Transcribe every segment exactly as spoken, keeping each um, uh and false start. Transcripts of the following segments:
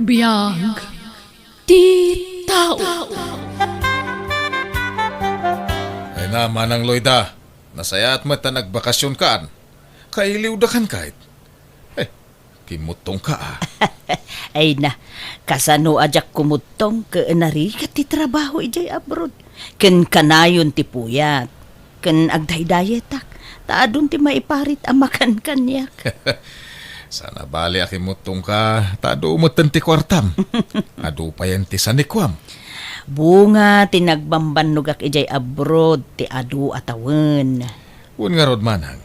Biag ti tao. Ay na, Manang Loida, nasayaat met ta nagbakasionkan. Kailiwdakan kayt. Eh, kimuttongka, a. Ay na, kasano a diak kumuttong ket narigat ti trabaho idiay abroad? Ken kanayon ti puyat. Ken agdaydayetak, ta adun ti maiparit a makan kaniak. Saan a bali a kimuttongka, ta adu metten ti kuartam. Adu payen ti sanikuam. Bunga ti nagbambannogak idiay abroad ti adu a tawen. Wen ngarud, Manang,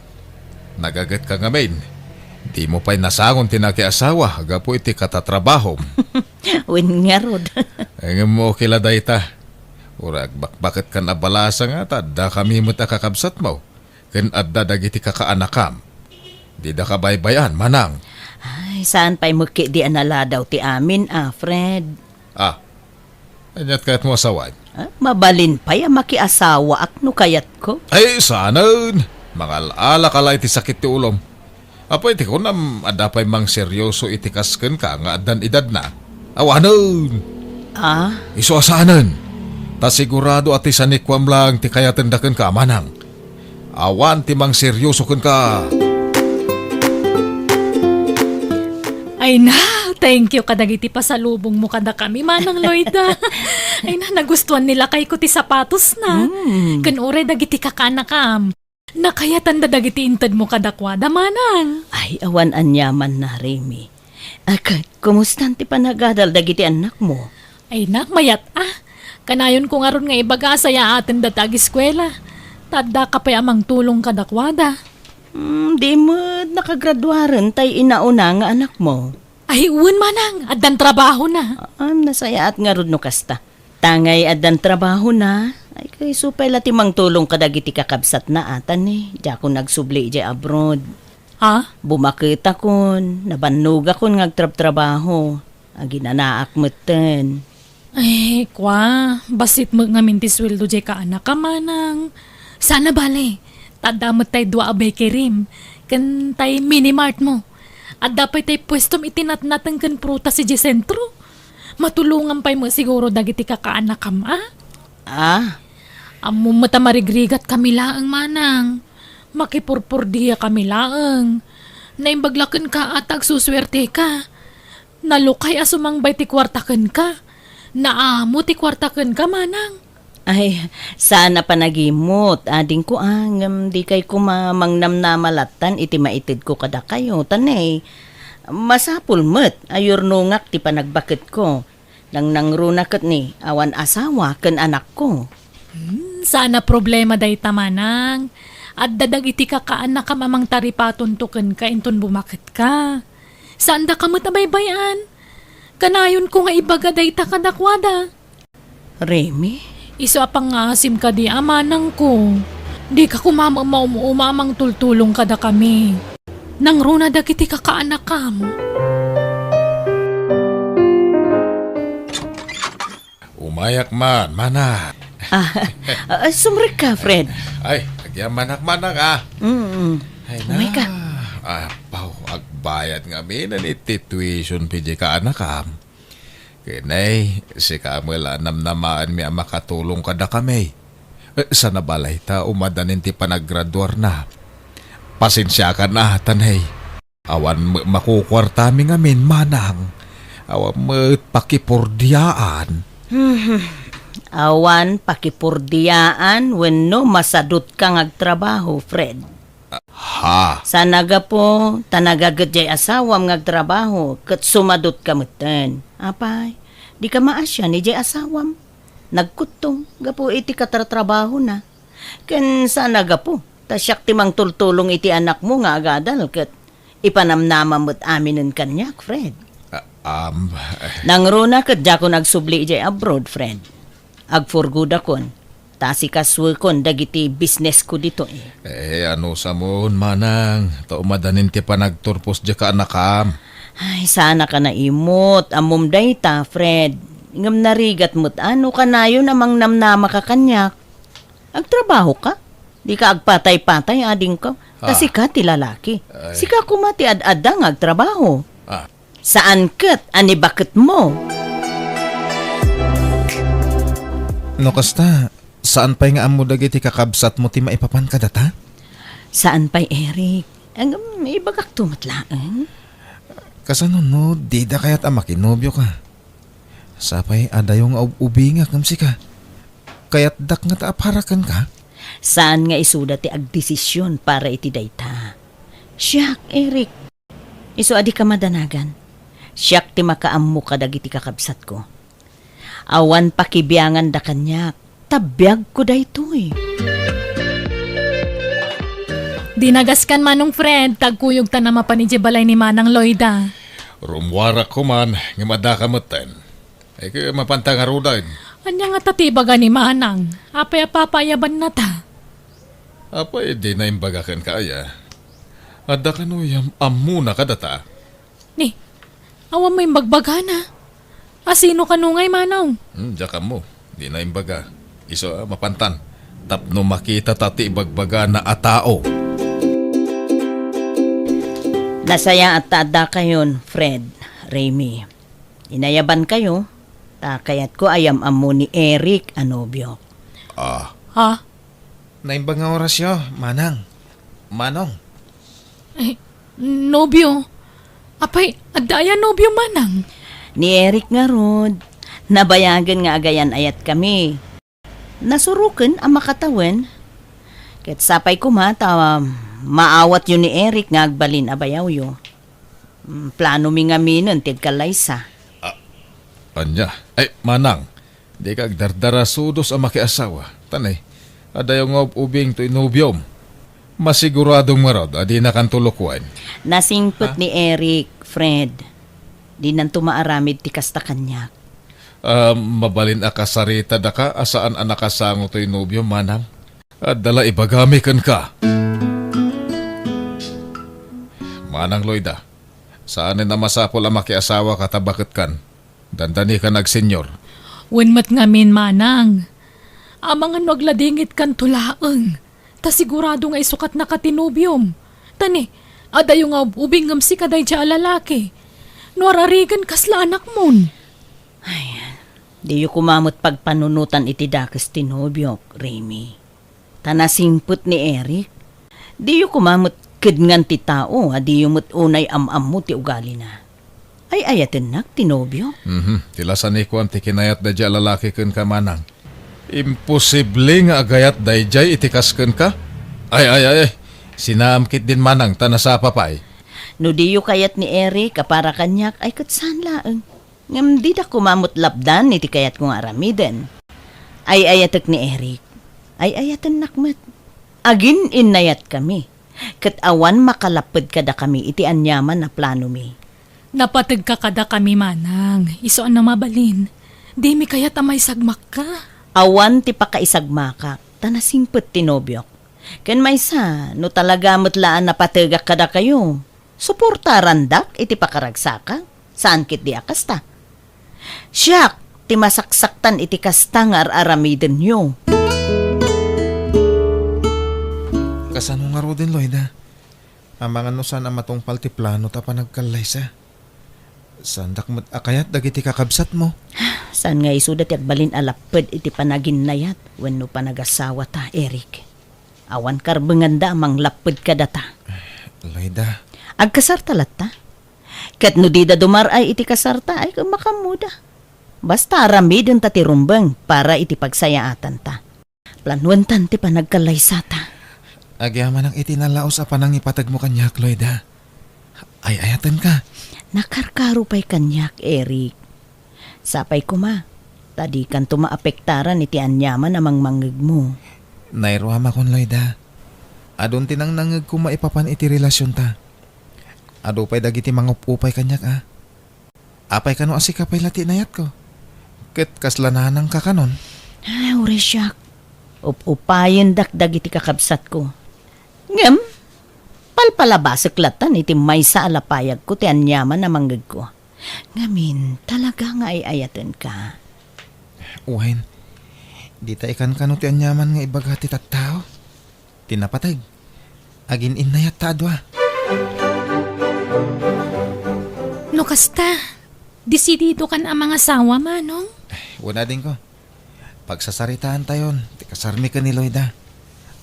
nagagetka ngamin. Dimo pay nasangon ti nakiasawa gapu iti katatrabahom. Wen ngarud. Ngem okay la dayta. Uray agbakbaketkan a balasang ta addakami met a kakabsatmo, ken adda dagiti kakaanakam. Didaka baybay-an, Manang. Ay, saan pay met ketdi a naladaw ti amin, a, Fred. Ah, aniat kayatmo a sawen? Ah, mabalin pay a makiasawaak no kayatko. Ay, saanen! Mangal-alak a la iti sakit ti ulom. Apay ti kunam, adda pay mangseryoso iti kas kenka nga addan edadna? Awanen! Ah? Isu a saanen! Ta sigurado a ti sanikuam laeng ti kayatenda kenka, Manang. Awan ti mangseryoso kenka. Ay na, thank you kadagiti pasalubongmo kadakami, Manang Loida. Ay na, nagustuan ni lakayko ti sapatosna. Mm. Ken uray dagiti kakaanakam. Nakayatanda dagiti intedmo kadakuada, Manang. Ay, awan aniamanna, Remy. A ket, kumustan ti panagadal dagiti annakmo? Ay, nak, mayat a. Kanayonko ngarud nga ibaga a sayaatenda ti agiskuela. Ta addaka pay a mangtulong kadakuada. Hmm, di met nakagraduaren tay inauna nga anakmo? Ay, wen, Manang, addan trabahona. Ah, nasayaat ngarud no kasta. Tangay addan trabahona, ay kayso pay la ti mangtulong kadagiti kakabsatna a, ta ni, diakon agsubli idiay abroad. Ha? Bumaketakon, nabannogakon nga agtrabtrabaho. Aginanaak metten. Ay, kua, bassit met ngamin ti sueldo diay kaanakam, Manang. Saan a bale, ta adda met tay dua a bakery, ken tay mini mart mo. Adda pay tay puestom iti natnateng ken prutas idiay sentro. Matulongam pay met siguro dagiti kakaanakam, a? Ah? Ammom met a marigrigatkami laeng, Manang. Makipurpurdiakami laeng. Naimbag la kenka a ta agsusuerteka. Nalukay a sumangbay ti kuarta kenka. Naamo ti kuarta kenka, Manang. Ay, saan a panagimut, adingko a, ngem dikay koma mangnamnama lattan iti maitedko kadakayo, ta ne, masapul met a yurnongak ti panagbaketko. Nangnangruna ket ni, awan asawa ken anakko. Hmm, saan a problema dayta, Manang. Adda dagiti kakaanakam a mangtaripatonto kenka inton bumaketka. Saandaka met a baybay-an. Kanayonko nga ibaga dayta kadakuada. Remy? Isu a pangngaasim kadi a manangko. Dika koma maum-uma a mangtultulong kadakami. Nangruna dagiti kakaanakam. Umayak man, Manang. Ah, ah, sumrekka, Fred. Ay, agyamanak, Manang, a. Mm. Ay, na. Umayka. Apaw, agbayad ngamin iti tuition fee diay kaanakam. Ken ay, sika met la a namnamaenmi a makatulong kadakami. Eh, saan a bale ta umadanin ti panagraduarna. Pasensiakan a, ta ne, awan met makukuartami ngamin, Manang. Awan met pakipurdiaan. Hmm. Awan pakipurdiaan wenno masadutka nga agtrabaho, Fred. Ha? Saan a gapu ta nagaget diay asawam nga agtrabaho ket sumadutka metten. Apay, dika maasian idiay asawam. Nagkuttong gapu iti katratrabahona. Ken saan a gapu ta siak ti mangtultulong iti anakmo nga agadal ket ipanamnama met aminen kaniak, Fred. Ah, um, Nangruna ket diakon agsubli idiay abroad, Fred. Agpurgodakon, ta asikasuekon dagiti businessko ditoy. Eh, anusamon, Manang, ta umadanin ti panagturpos diay kaanakam. Ay, saanaka naimut. Ammom dayta, Fred. Ngem narigat met a no kanayon a mangnamnamaka kaniak. Agtrabahoka? Dika agpatay-patay, adingko. Ta Ah. sika ti lalaki. Ay. Sika koma ti ad-adda nga agtrabaho. Ah. Saan ket a ni baketmo. No kasta, saan pay nga ammo dagiti kakabsatmo ti maipapan kadata? Saan pay, Eric. Ngem ibagakto met laeng. Kasano no dida kayat a makinobioka? Sapay a dayo nga ub-ubingak ngem sika. Kayatdak ngata a para kenka? Saan nga isuda ti agdesision para iti dayta. Siak, Eric. Isu a dika madanagan. Siak ti makaammo kadagiti kakabsatko. Awan pakibianganda kaniak, ta biagko daytoy. Dinagaskan, Manong Fred, ta agkuyogtan a mapan idiay balay ni Manang Loida. Rummuarak koman, ngem addaka metten. Ay, kaya mapanta ngaruden. Ania ngata ti ibaga ni Manang? Apay a papaayabannata? Apay, dina imbaga kenka aya? Adda kano yam-, ammona kadata? Ni, awan mo imbagbagana. A sino kano ngay, Manong? Hmm, diak ammo. Dina imbaga. Isu a mapantan. Tapno makitata ti ibagbagana a tao. Nasayaat ta addakayon, Fred, Remy. Inayabankayo, ta kayatko a yam-ammo ni Eric a nobiok. Ah. Ha? Naimbag nga orasyo, Manang. Manong. Eh, nobio? Apay, adda aya nobio, Manang? Ni Eric ngarud, nabayagen nga agayan-ayatkami. Nasuroken a makatawen. Ket sapay koma ta maawatyo ni Eric nga agbalin a bayawyo. Mm, planomi ngaminen ti agkallaysa. Ah, ania? Ay, Manang, dika agdardarasudos a makiasawa. Tan, eh, adayo nga ub-ubing toy nobiom. Masiguradom ngarud a dinakanto lukuen. Nasingpet Ha? ni Eric, Fred. Dinanto maaramid ti kasta kaniak. Ah, mabalin a kasaritadaka a saan a nakasango toy nobiom, Manang? Adda la ibagami kenka. Manang Loida, saanen a masapul a makiasawaka ta baketkan. Dandanikan agsenyor. Wen met ngamin, Manang. Amangan no agladingitkanto laeng. Ta sigurado nga isukatnaka ti nobiom. Ta ni, adayo nga ub-ubing ngem sika daydiay a lalaki. No ararigen, kasla anakmon. Ay, diyo koma met pagpanunotan iti dakes ti nobiok, Remy. Ta nasingpet ni Eric. Diyo koma met kedngan ti tao a diyo met unay am-ammo ti ugalina. Ay-ayatennak ti nobio. Mhm. Ti la sanikuan ti kinayat daydiay a lalaki kenka, Manang. Imposible nga agayat daydiay iti kas kenka. Ay, ay, ay, ay. Sinaam ketdin, Manang, ta nasapa pay. No diyo kayat ni Eric a para kaniak, ay ket saan laeng. Ngem dida koma met lapdan iti kayatko nga aramiden. Ay-ayatek ni Eric. Ay-ayatennak met. Agin-innayatkami. Ket awan makalapped kadakami iti aniaman a planomi. Napategka kadakami, Manang. Isu a mabalin, dimi kayat a maisagmakka. Awan ti pakaisagmakak, ta nasingpet ti nobiok. Ken maysa, no talaga met la a napategak kadakayo, suportarandak iti pakaragsakak. Saan ketdi a kasta. Siak ti masaksaktan iti kasta nga ar-aramidenyo. Kasano ngaruden, Loida? Amangan no saan a matungpal ti plano ta panagkallaysa. Saandak met a kayat dagiti kakabsatmo. Saan nga isuda ti agbalin a lapped iti panaginnayat wenno panagasawata, Eric. Awan karbenganda a manglapped kadata. Loida. Agkasarta latta? Ket no dida dumar-ay iti kasarta, ay, makammoda. Basta aramidenta ti rumbeng para iti pagsayaatanta. Planuentan ti panagkallaysata. Agyamanak iti nalaos a panangipategmo kaniak, Loida. Ay-ayatenka. Nakarkaro pay kaniak, Eric. Sapay koma, ta dikanto maapektaran iti aniaman a mangmangngegmo. Nairuamakon, Loida. Adun ti nangnangngegko maipapan iti relasionta. Adu pay dagiti mangup-upay kaniak, a. Apay kano a sika pay la ti inayatko? Ket kasla nanangka kanon? Ay, uray siak. Up-upayendak dagiti kakabsatko. Ngem, palpalabasek lattan iti maysa a lapayagko ti aniaman a mangngegko. Ngamin, talaga nga ay-ayatenka. Wen, dita ikankano ti aniaman nga ibaga ti tattao? Ti napateg, agin-innayatta a dua. No kasta, desididokan a mangasawa, Manong? Wen, adingko. Pagsasaritaantayon ti kasarmi ken ni Loida.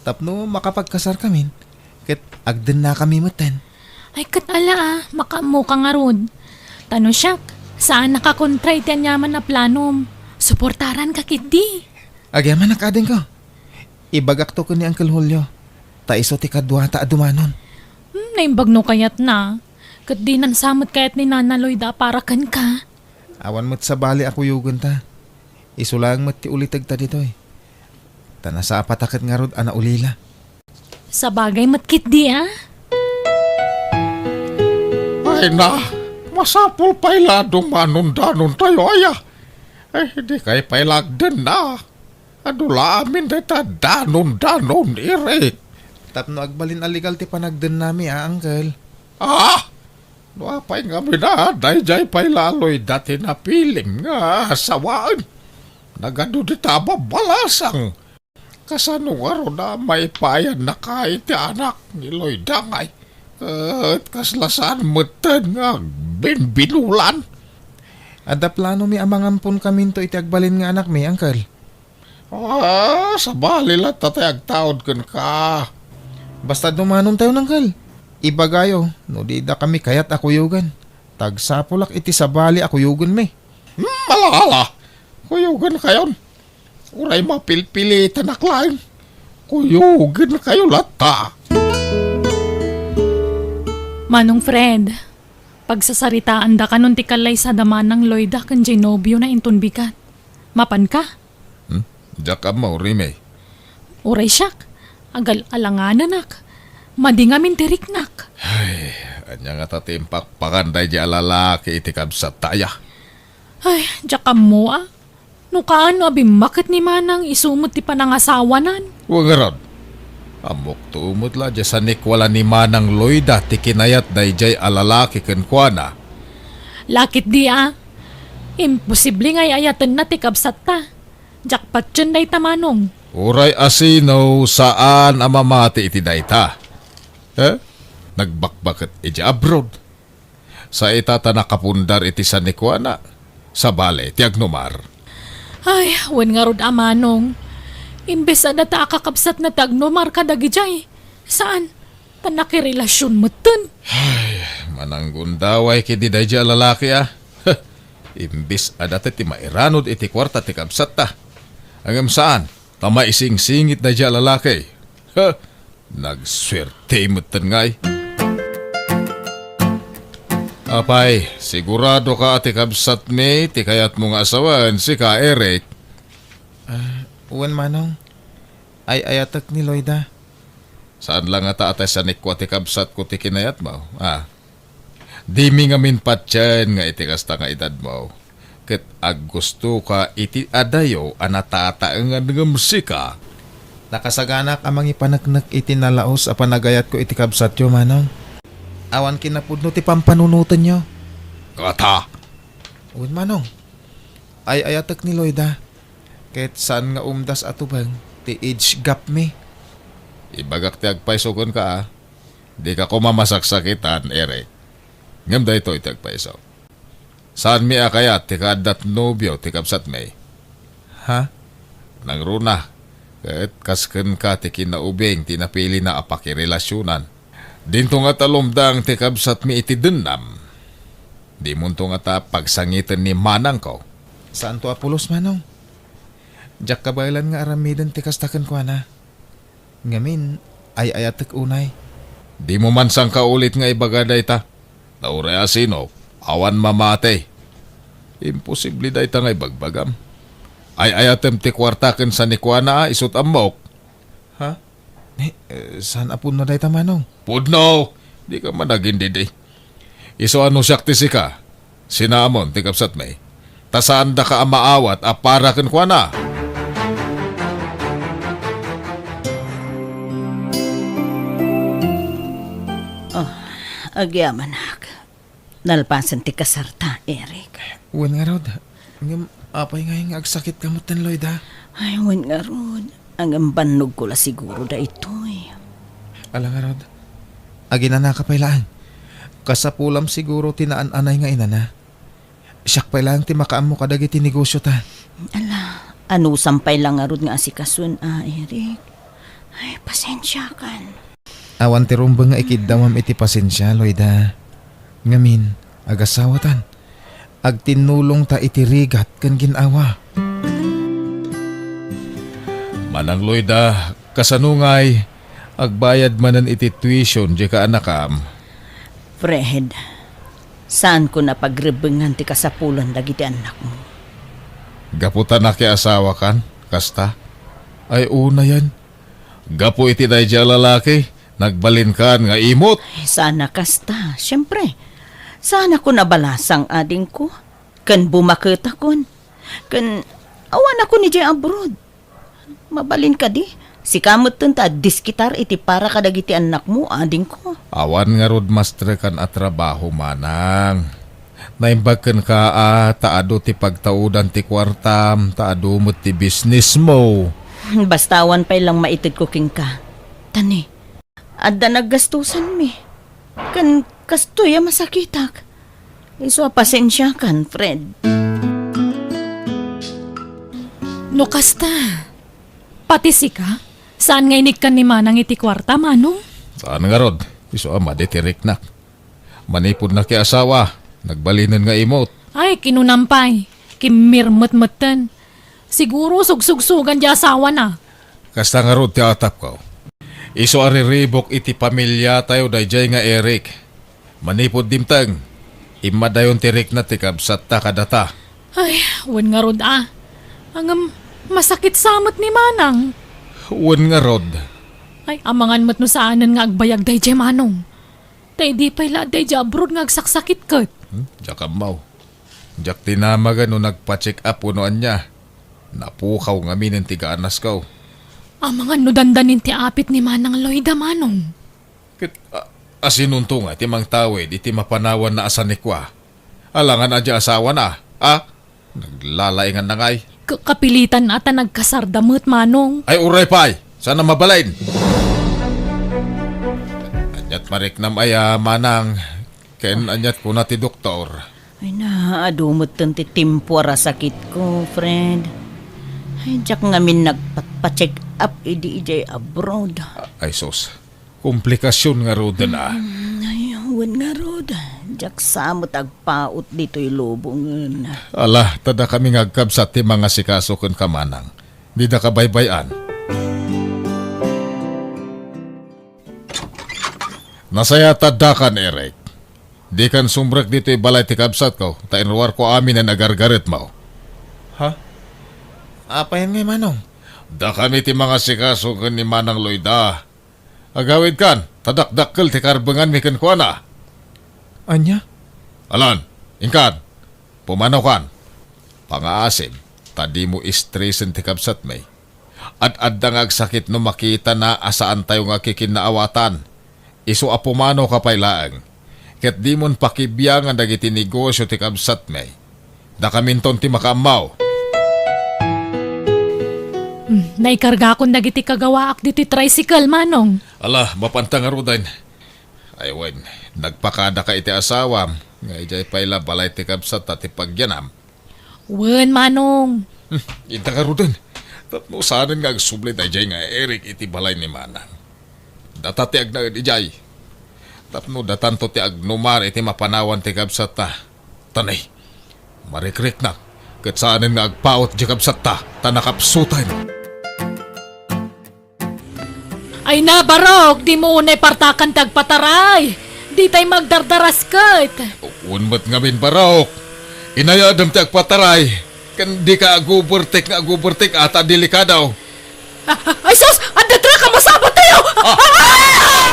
Tapno makapagkasarkamin, ket agdennakami metten. Ay, ket ala a, makaammoka ngarud. Ta no siak, saanak a kontra iti aniaman a planom. Suportaranka ketdi. Agyamanak, adingko. Ibagakto ken ni Uncle Julio. Ta isu ti kaduata a dumanon. Hmm, naimbag no kayatna. Ket dinan sa met kayat ni Nana Loida a para kenka. Awan met sabali a kuyogenta. Isu laeng met ti ulitegta ditoy. Ta nasapata ket ngarud a naulila. Sabagay met ketdi a. Ay na, masapul pay la a dumanondanontayo aya. Ay, dikay pay la agdenna. Adu la amin dayta danondanon, Eric. Tapno agbalin a legal ti panagdennami a, Uncle. Ah! No apay ngamin a daydiay pay la a Loida ti napilim nga asawaen? Nagadu dita a babbalasang. Kasano ngarud a maipayannaka iti anak ni Loida ngay? Ket kasla saan metten nga agbinbinulan? Adda planomi a mangamponkaminto iti agbalin nga anakmi, Uncle. Ah, sabali latta ti agtaud kenka. Basta dumanontayon, Uncle. Ibagayo no didakami kayat a kuyogan. Ta agsapulak iti sabali a kuyogenmi. Hmm, ala, ala. Kuyogenkayon. Uray mapilpilitanak laeng. Kuyogenkayo latta. Manong Fred, pagsasaritaandakanon ti kallaysa da Manang Loida ken diay nobiona inton bigat. Mapanka? Hmm? Diak ammo, Rime. Uray siak, agal-alangananak. Madi ngamin ti riknak. Ay, ania ngata ti impakpakan daydi a lalaki iti kabsatta aya? Ay, diak ammo a. No kaano a bimmaket ni Manang isu met ti panangasawanan? Wen ngarud, ammokto met la diay sanikua la ni Manang Loida ti kinayat daydiay a lalaki kenkuana. Lakit di a. Imposible nga ay-ayatenna ti kabsatta. Diak patien dayta, Manong. Uray asino, saan a mamati iti dayta. Eh? Nagbakbaket idiay abroad. Sa ita ta nakapundar iti sanikuana, sabali ti agnumar. Ay, wen ngarud a, Manong. Imbes a data a kakabsatna ti agnumar kadagidiay, saan, ta nakirelasion metten. Ay, mananggundaway ketdi daydiay a lalaki a. Imbes a data ti mairanod iti kuarta ti kabsatta. Ngem saan, ta maisingsingit daydiay a lalaki. Ha! Nagsuerte metten ngay. Apay, sigurado ka a ti kabsatmi ti kayatmo nga asawaen, sika, Eric? Ah, wen, Manong. Ay-ayatek ni Loida. Saan la ngata a ti sanikua ti kabsatko ti kinayatmo, a? Dimi ngamin patien nga iti kasta nga edadmo, ket aggustoka iti adayo a natataengan ngem sika. Nakasaganak a mangipaneknek iti nalaus a panagayatko iti kabsatyo, Manong. Awan kinapudno ti pampanunotenyo. Ngata! Wen, Manong. Ay-ayatek ni Loida, ket saan nga umdas a tubeng ti age gap mi. Ibagak ti agpayso kenka, a. Dika koma masaksakitan, Eric. Ngem daytoy ti agpayso. Saanmi a kayat ti kaaddat nobio ti kabsatmi. Ha? Nangruna, ket kas kenka ti kinaubing ti napilina a pakirelasionan. Dinto ngata lumdang ti kabsatmi iti dennam. Dimonto ngata pagsangiten ni manangko. Saanto a pulos, Manong. Diak kabaelan nga aramiden ti kasta kenkuana. Ngamin, ay-ayatek unay. Dimo man sangkaulit nga ibaga dayta. Ta uray asino, awan mamati. Imposible dayta nga ibagbagam. Ay-ayatem ti kuarta ken sanikuana a isut' ammok. Ha? Eh, eh, saan a pudno dayta, Manong? Pudno! Dika man agindidi. Isu a no siak ti sika, sinaamon ti kabsatmi. Ta saandaka a maawat a para kenkuana. Oh, agyamanak. Nalpasen ti kasarta, Eric. Wen ngarud. Ngem apay ngay nga agsakitka metten, Loida? Ay, wen ngarud. Ngem bannogko la siguro daytoy. Ala ngarud. Aginanaka pay laeng. Kasapulam siguro ti naan-anay nga inana. Siak pay laeng ti makaammo kadagiti negosiota. Ala, anusam pay la ngarud nga asikason, a, Eric? Ay, pasensiakan. Awan ti rumbeng nga ikiddawam iti pasensia, Loida. Ngamin, agasawatan. Agtinnulongta iti rigat ken gin-awa. Manang Loida, kasano ngay, agbayad manen iti tuition diay kaanakam? Fred, saanko a pagrebbengan ti kasapulan dagiti annakmo. Gapu ta nakiasawakan, kasta? Ay, unayen. Gapu iti daydiay a lalaki, nagbalinkan nga imot. Ay, saan a kasta, siempre. Saanakon a balasang, adingko. Ken bumaketakon. Ken awanakon idiay abroad. Mabalin kadi? Sika metten ta addiskitar iti para kadagiti annakmo, adingko. Awan ngarud mastrekan a trabaho, manang. Naimbag kenka a ta adu ti pagtaudan ti kuartam, ta adu met ti bisnismo. Basta awan pay lang maitedko kenka. Tani, adda naggastusanmi. Ken kastoy a masakitak. Isu a pasensiakan, Fred. No kasta, pati sika, saan nga inikkan ni Manang iti kuarta, Manong? Saan ngarud, isu a madi ti riknak. Manipud nakiasawa, nagbalinen nga imot. Ay, kinunam pay, kimmirmet metten. Siguro sugsugsugan ti asawana. Kasta ngarud ti atapko. Isu a riribuk iti pamiliatayo daydiay nga Eric. Manipud dimteng, immadayon ti rikna ti kabsatta kadata. Ay, wen ngarud a. Ngem, masakit sa met ni Manang. Wen ngarud. Ay, amangan met no saanen nga agbayag daydiay, Manong. Ta idi pay la daydiay abroad nga agsaksakit ket. Hmm? Diak ammo. Diak dinamag no nagpa-check up wenno ania. Napukaw ngaminen ti gaanasko. Amangan no dandanin ti apit ni Manang Loida, Manong. Ket, a, asinonto nga ti mangtawid iti mapanawanna a sanikua? Alangan a diay asawana, a? Naglalainganna ngay. Ka-, kapilitan a ta nagkasarda met, Manong. Ay, uray pay! Saan a mabalin? Aniat mariknam aya, Manang? Ken aniat kuna ti doktor? Ay na, adu metten ti timpuar a sakitko, Fred. Ay, diak ngamin nagpatpa-check up idi idiay abroad. Ay, sus. Komplikasyon ngaruden a. Mm, ay, wen ngarud. Diak sa met agpaut ditoy lubongen. Ala, ta dakami nga agkabsat ti mangasikaso kenka, Manang. Dida kabaybay-an. Nasayaat addakan, Eric. Dikan sumrek ditoy balay ti kabsatko, ta inruarko aminen a gargaretmo. Ha? Apayen ngay, Manong? Dakami ti mangasikaso ken ni Manang Loida. Agawidkan, ta dakdakkel ti karbenganmi kenkuana. Ania? Alan, inkan, pumanokan. Pangaasim, ta dimo istresen ti kabsatmi. Ad-adda nga agsakit no makitana a saantayo nga kikinnaawatan. Isu a pumanoka pay laeng. Ket dimon pakibiangan dagiti negosio ti kabsatmi. Dakaminton ti makaammo. Hmm, naikargakon dagiti kagawaak ditoy tricycle, Manong. Ala, mapanta ngaruden. Ay wen, nagpakadaka iti asawam, nga idiay pay la balay ti kabsatta ti pagyanam. Wen, Manong. Hmm, inta ngaruden. Tapno saanen nga agsubli daydiay nga Eric iti balay ni Manang. Data ti agnaed idiay. Tapno datanto ti agnumar iti mapanawan ti kabsatta. Tani, marikriknak, ket saanen nga agpaut ti kabsatta, ta nakapsuten. Ay na, Barok, dimo unay partakan ti agpataray. Ditay magdardarasket. Wen met ngamin, Barok. Inayadem ti agpataray. Ken dika agubertek nga agubertek a ta delikado. Ah, ah, ay sus! Adda truck a masabatayo! Ah! Ah!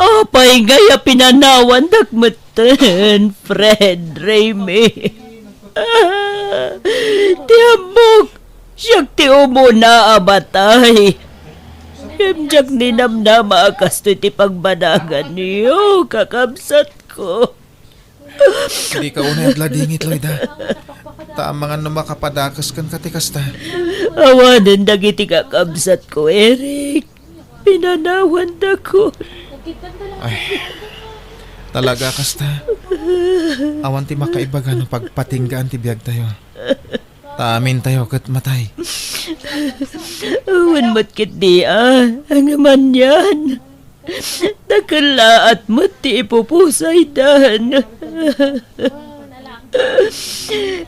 Apay ngay a pinanawandak metten, Fred, Raymi? Ah, ti ammok, siak ti umuna a matay. Ngem diak ninamnama a kastoy ti pagbanaganyo, kakabsatko. Dika unay agladingit, Loida. Ta amangan no makapadakes kenka ti kasta. Awanen dagiti kakabsatko, Eric. Pinanawandakon. Ay, talaga kasta. Awan ti makaibaga no pagpatinggaan ti biagtayo. Ta amintayo ket matay. Awan met ketdi a, ngem anian. Nakellaat met ti ipupusaydan.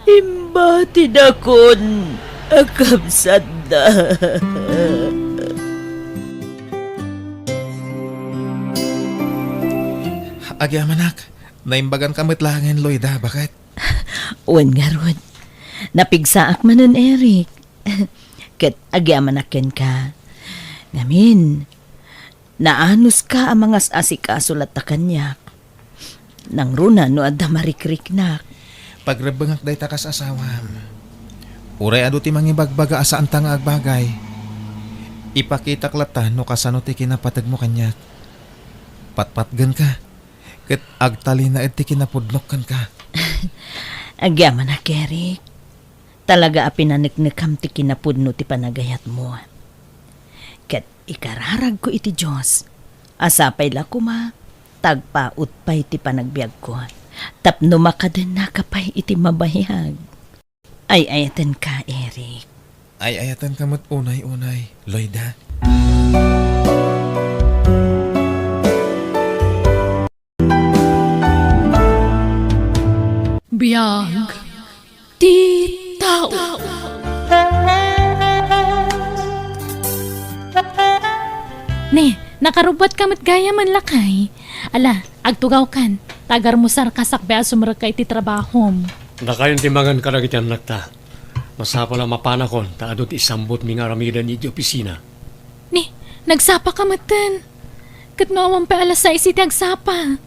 Imbatidakon a kabsatda. Agyamanak, naimbaganka met laengen, Loida, baket? Wen ngarud, napigsaak manen, Eric. Ket agyamanak kenka. Ngamin, naanuska a mangas-asikaso latta kaniak. Nangruna no adda marikriknak. Pagrebbengak dayta kas asawam. Uray adu ti mangibagbaga a saanta nga agbagay, ipakitak latta no kasano ti kinapategmo kaniak. Patpatgenka, ket agtalinaed ti kinapudnok kenka. Agyamanak, Eric. Talaga a pinaneknekam ti kinapudno ti panagayatmo. Ket ikararagko iti Dios a sapay la koma ta agpaut pay ti panagbiagko tapno makadennaka pay iti mabayag. Ay-ayatenka, Eric. Ay-ayatenka met unay-unay, Loida. Biag ti tao. Ne, nakarubbuatka met gayam, lakay. Ala, agtugawkan. Ta agarmusarka sakbay a sumrekka iti trabahom. Dakayo ti mangan kadagiti annakta. Masapul a mapanakon ta adu ti isambutmi nga aramiden iti opisina. Ni, nagsapaka metten. Ket no awan pay alas sais iti agsapa,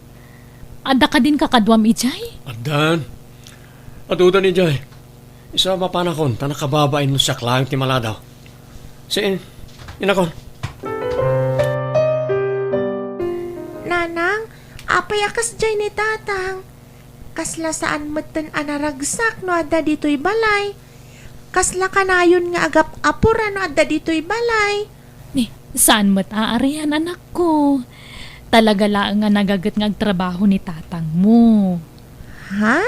adda kadin kakaduam idiay? Addan. Adudan idiay. Isu a mapanakon ta nakababain no siak laeng ti maladaw. Saan, inakon. Nanang, apay a kasdiay ni Tatang? Kasla saan metten a naragsak no adda ditoy balay. Kasla kanayon nga agap-apor a no adda ditoy balay. Ni, saan met a arian, anakko. Talaga laeng a nagaget nga agtrabaho ni tatangmo. Ha?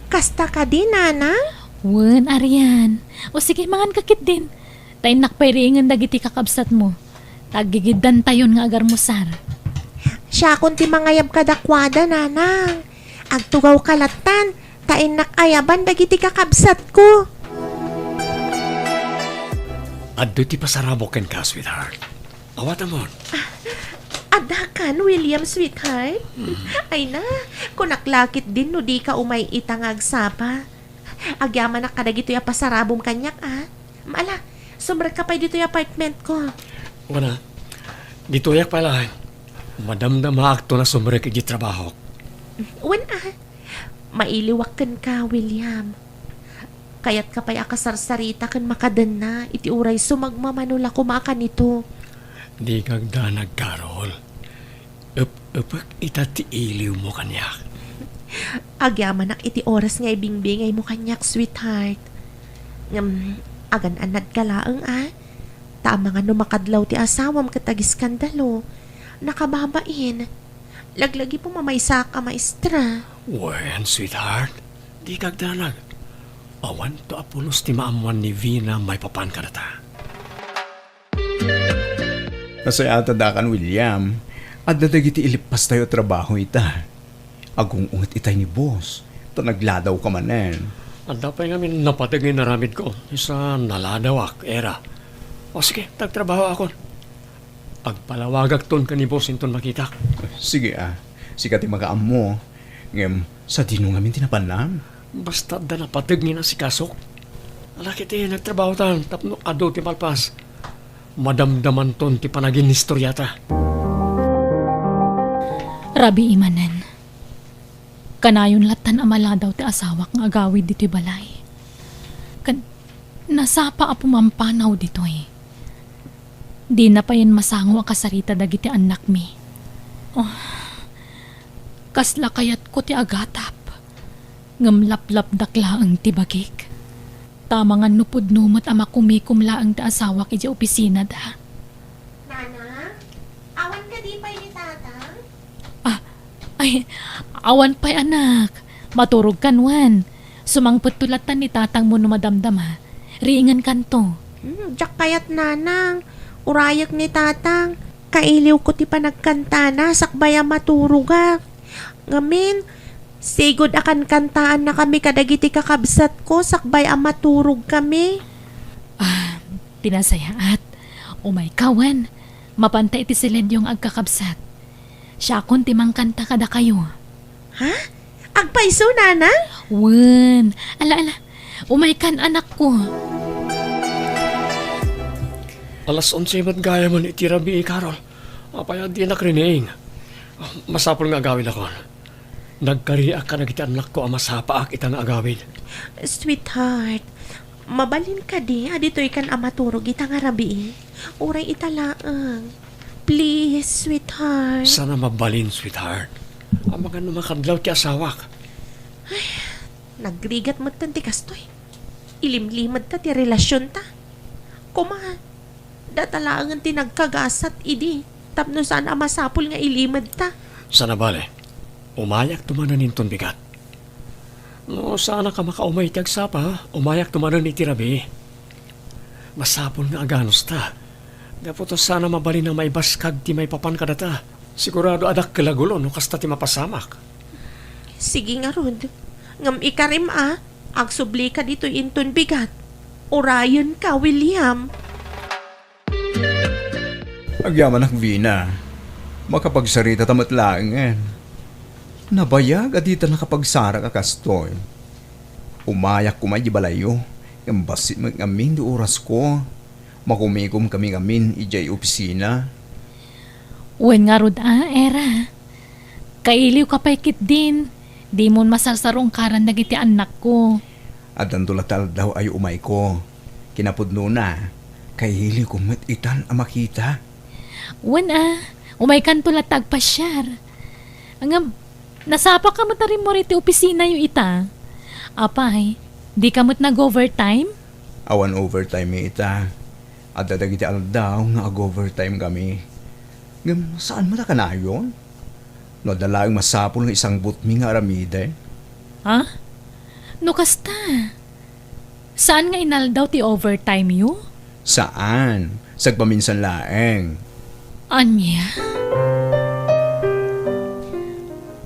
Kasta kadi, Nanang? Wen, arian. O sige, manganka ketdin. Ta innak pay riingen dagiti kakabsatmo. Ta aggigiddantayon nga agarmusar. Siakon ti mangayab kadakuada, Nanang. Agtugawka lattan, ta innak ayaban dagiti kakabsatko. Adda ti pasarabok kenka, sweetheart. Awatamon. Ah, adda kan, William, sweetheart? Mm. Ay na, kunak la ketdin no dika umay ita nga agsapa. Agyamanak kadagitoy a pasarabom kaniak, a. Ala, sumrekka pay ditoy apartmentko. Wen a, ditoyak pay laeng. Madamdamaakton a sumrek iti trabahok. Wen a, mailiwak kenka, William. Kayatka pay a kasarsarita ken makadenna iti uray sumagmamano la koma a kanito. Dika agdanag, Carol. Ep-epek ita ti iliwmo kaniak. Agyamanak iti oras nga ibingbingaymo kaniak, sweetheart. Ngem, agan-annadka laeng, a? Ta amangan no makadlaw ti asawam ket agiskandalo. Nakababain. Laglagipem a maysaak a maestra. Wen, sweetheart, dika agdanag. Awanto a pulos ti maammoan ni Vina maipapan kadata. Nasayaat a dakayo, William. Adda dagiti ileppastayo a trabaho ita. Agung-unget itay ni boss, ta nagladawka manen. Adda pay ngamin napateg nga inaramidko, isu a naladawak, era. O sige, agtrabahoakon. Agpalawagakton ken ni boss inton makitak. Sige a, sika ti makaammo. Ngem, sadino ngamin ti napannam? Basta adda napateg nga inasikasok. Ala ketdi, nagtrabahotan tapno adu ti malpas, madamdamanton ti panaginistoriata. Rabii manen. Kanayon lattan a maladaw ti asawak nga agawid ditoy balay. Ken nasapa a pumampanaw ditoy. Dina payen masango a kasarita dagiti annakmi. Oh, kasla kayatko ti agatap. Ngem laplapdak laeng ti bagik. Ta amangan no pudno met a makumikom laeng ti asawak idiay opisinada. Nanang, awan kadi pay ni Tatang? Ah, ay, awan pay, anak. Maturogkan wen. Sumangpetto lattan ni Tatangmo no madamdama. Riingenkanto. Hmm, diak kayat, Nanang. Urayek ni Tatang. Kailiwko ti panagkantana sakbay a maturogak. Ngamin, sigud a kankantaannakami kadagiti kakabsatko sakbay a maturogkami. Ah, ti nasayaat. Umayka wen. Mapanta iti silenyo nga agkakabsat. Siakon ti mangkanta kadakayo. Ha? Agpayso, Nanang? Wen. Ala, ala. Umaykan, anakko. Alas onse met gayamen iti rabii, Carol. Apay a dinak rining? Masapul nga agawidakon. Nagkariak kadagiti annakko a masapaak ita nga agawid. Sweetheart, mabalin kadi a ditoykan a maturog ita nga rabii? Uray ita laeng. Please, sweetheart. Saan a mabalin, sweetheart. Amangan no makadlaw ti asawak. Ay, nagrigat metten ti kastoy. Ilimlimedta ti relasionta. Koma, data laengen ti nagkagasat idi tapno saan a masapul nga ilimedta. Saan a bale, umayakto manen inton bigat. No, saanak a makaumay iti agsapa, umayakto manen iti rabii. Masapul nga aganusta. Gapu ta saan a mabalin a maibaskag ti maipapan kadata. Sigurado a dakkel a gulo no kasta ti mapasamak. Sige ngarud. Ngem ikarim a, agsublika ditoy inton bigat. Urayenka, William. Agyamanak, Vina. Makapagsarita ta met laengen. Nabayag a dita nakapagsarak a kastoy. Umayak koma idiay balayyo, ngem bassit met ngamin ti orasko. Makumikom kami ngamin idiay opisina. Wen ngarud a, Era. Kailiwka pay ketdin, dimon masarsarungkaran dagiti annakko. Addanto la ti aldaw a umayko. Kinapudnona, kailiwko met itan a makita. Wen a, umaykanto latta agpasiar. Ngem, nasapaka met a rimmuar iti opisinayo ita. Apay, dika met nag-overtime? Awan overtime ita. Adda dagiti aldaw nga ag-overtime kami. Ngem saan met a kanayon? No adda laeng masapul nga isangbutmi nga aramiden. Ha? No kasta, saan nga inaldaw ti overtime yo? Saan. Sagpaminsan laeng. Ania?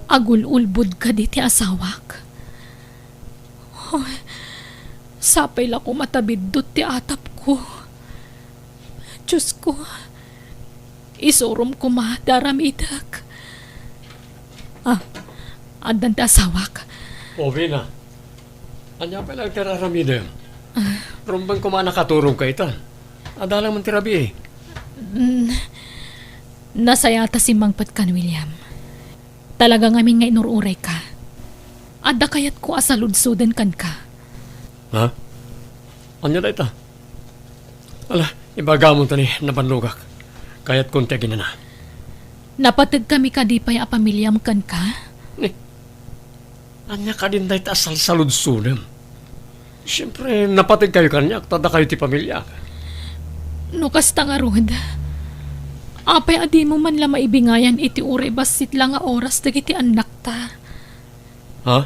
Agul-ulbod kadi ti asawak? Hoy, sapay la koma ta biddut ti atapko. Diosko, isurom koma ti aramidek. Ah, addan ti asawak. O, Vina, ania pay laeng ti ar-aramidem? Ah. Rumbeng koma a nakaturogka ita. Adda laeng man ti rabii. Mm, nasayaatta simmangpet kan William. Talaga ngamin nga inur-urayka. Adda kayatko a saludsoden kenka. Ha? Ania dayta? Ala, ibagam ta ni nabannogak. Kayatkon ti aginana. Napategkami kadi pay a pamiliam kenka? Ni, ania kadin dayta a salsaludsodem? Siempre, napategkayo kaniak, ta dakayo ti pamiliak. No kasta ngarud, apay a dimo man la maibingayan iti uray bassit la nga oras dagiti annakta? Ha?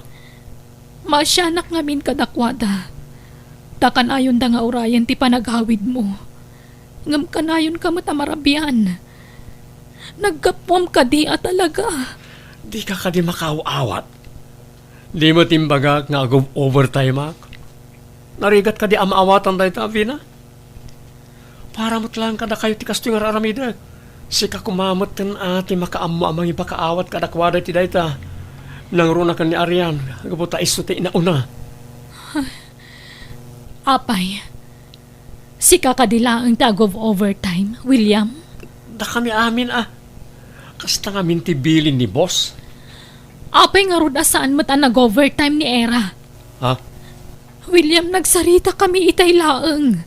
Maasianak ngamin kadakuada, ta kanayonda nga urayen ti panagawidmo. Ngem kanayonka met a marabian. Naggapuam kadi a talaga? Dika kadi makaaw-awat? Di met imbagak nga ag-overtime-ak? Narigat kadi a maawatan dayta, Vina? Para met laeng kadakayo ti kastoy nga ar-aramidek. Sika koma metten a ti makaammo a mangipakaawat kadakuada iti dayta. Nangruna ken ni Arian, gapu ta isu ti inauna. Apay, sika kadi laeng ti ag-overtime, William? Dakami amin a. Kasta ngamin ti bilin ni boss. Apay ngarud a saan met a nag-overtime ni Era? Ha? William, nagsaritakami itay laeng.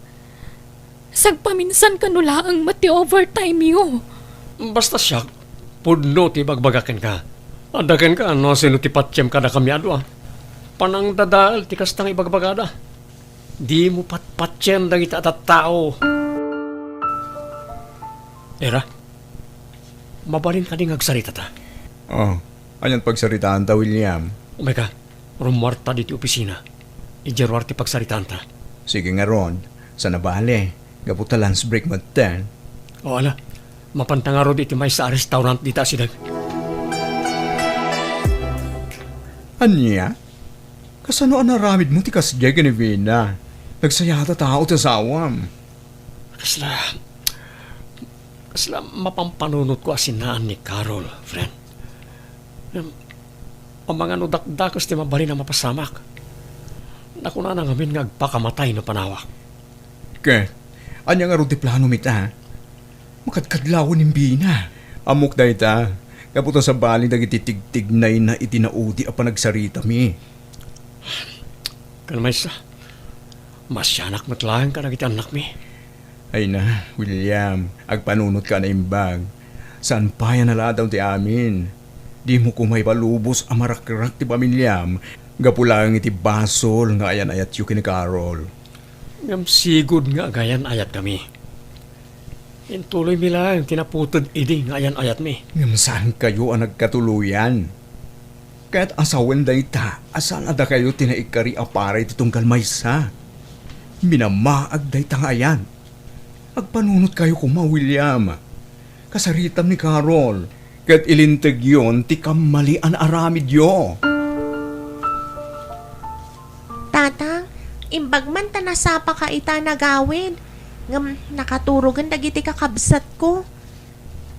Sagpaminsan kano laeng met ti overtime-yo. Basta siak, pudno ti ibagbagak kenka. Adda kenka no sino ti patiem kadakami a dua. Panangdadael ti kasta nga ibagbagada. Dimo patpatien dagiti a tattao. Era, mabalin kadi nga agsaritata? Oh, anian pagsaritaanta, William? Umay ka, rummuarta ditoy opisina. Idiay ruar ti pagsaritaanta. Sige ngarud, saan a bale, gapu ta lunch break metten. O, ala, mapanta ngarud iti maysa a restaurant dita asideg. Ania? Kasano a naaramidmo ti kasdiay ken ni Vina? Nagsayata tao ti asawam. Kasla, kasla mapampanunotko a sinaan ni Carol, friend. Ngem, amangan no dakdakes ti mabalin a mapasamak. Nakunana ngamin nga agpakamatay no panawak. Ket, ania ngarud ti planom ita? Makadkadlawen ni Vina. Ammok dayta, gapu ta sabali dagiti tigtignayna iti naudi a panagsaritami. Ken maysa, masianak met laeng kadagiti annakmi. Ay na, William, agpanunotka a naimbag. Saan pay a naladaw ti amin. Dimo koma ipalubos a marakrak ti pamiliam gapu laeng iti basol nga ayan-ayatyo ken ni Carol. Ngem sigud nga agayan-ayatkami. Intuloymi laeng ti naputed idi nga ayan-ayatmi. Ngem saankayo a nagkatuloyan. Kayat a sawen dayta a saan a dakayo ti naikkari a para iti tunggal maysa. Minamaag dayta nga ayan. Agpanunotkayo koma, William. Kasaritam ni Carol, ket ilintegyon ti kammalian a aramidyo. Tatang, imbag man ta nasapaka ita a nagawid, ngem nakaturogen dagiti kakabsatko.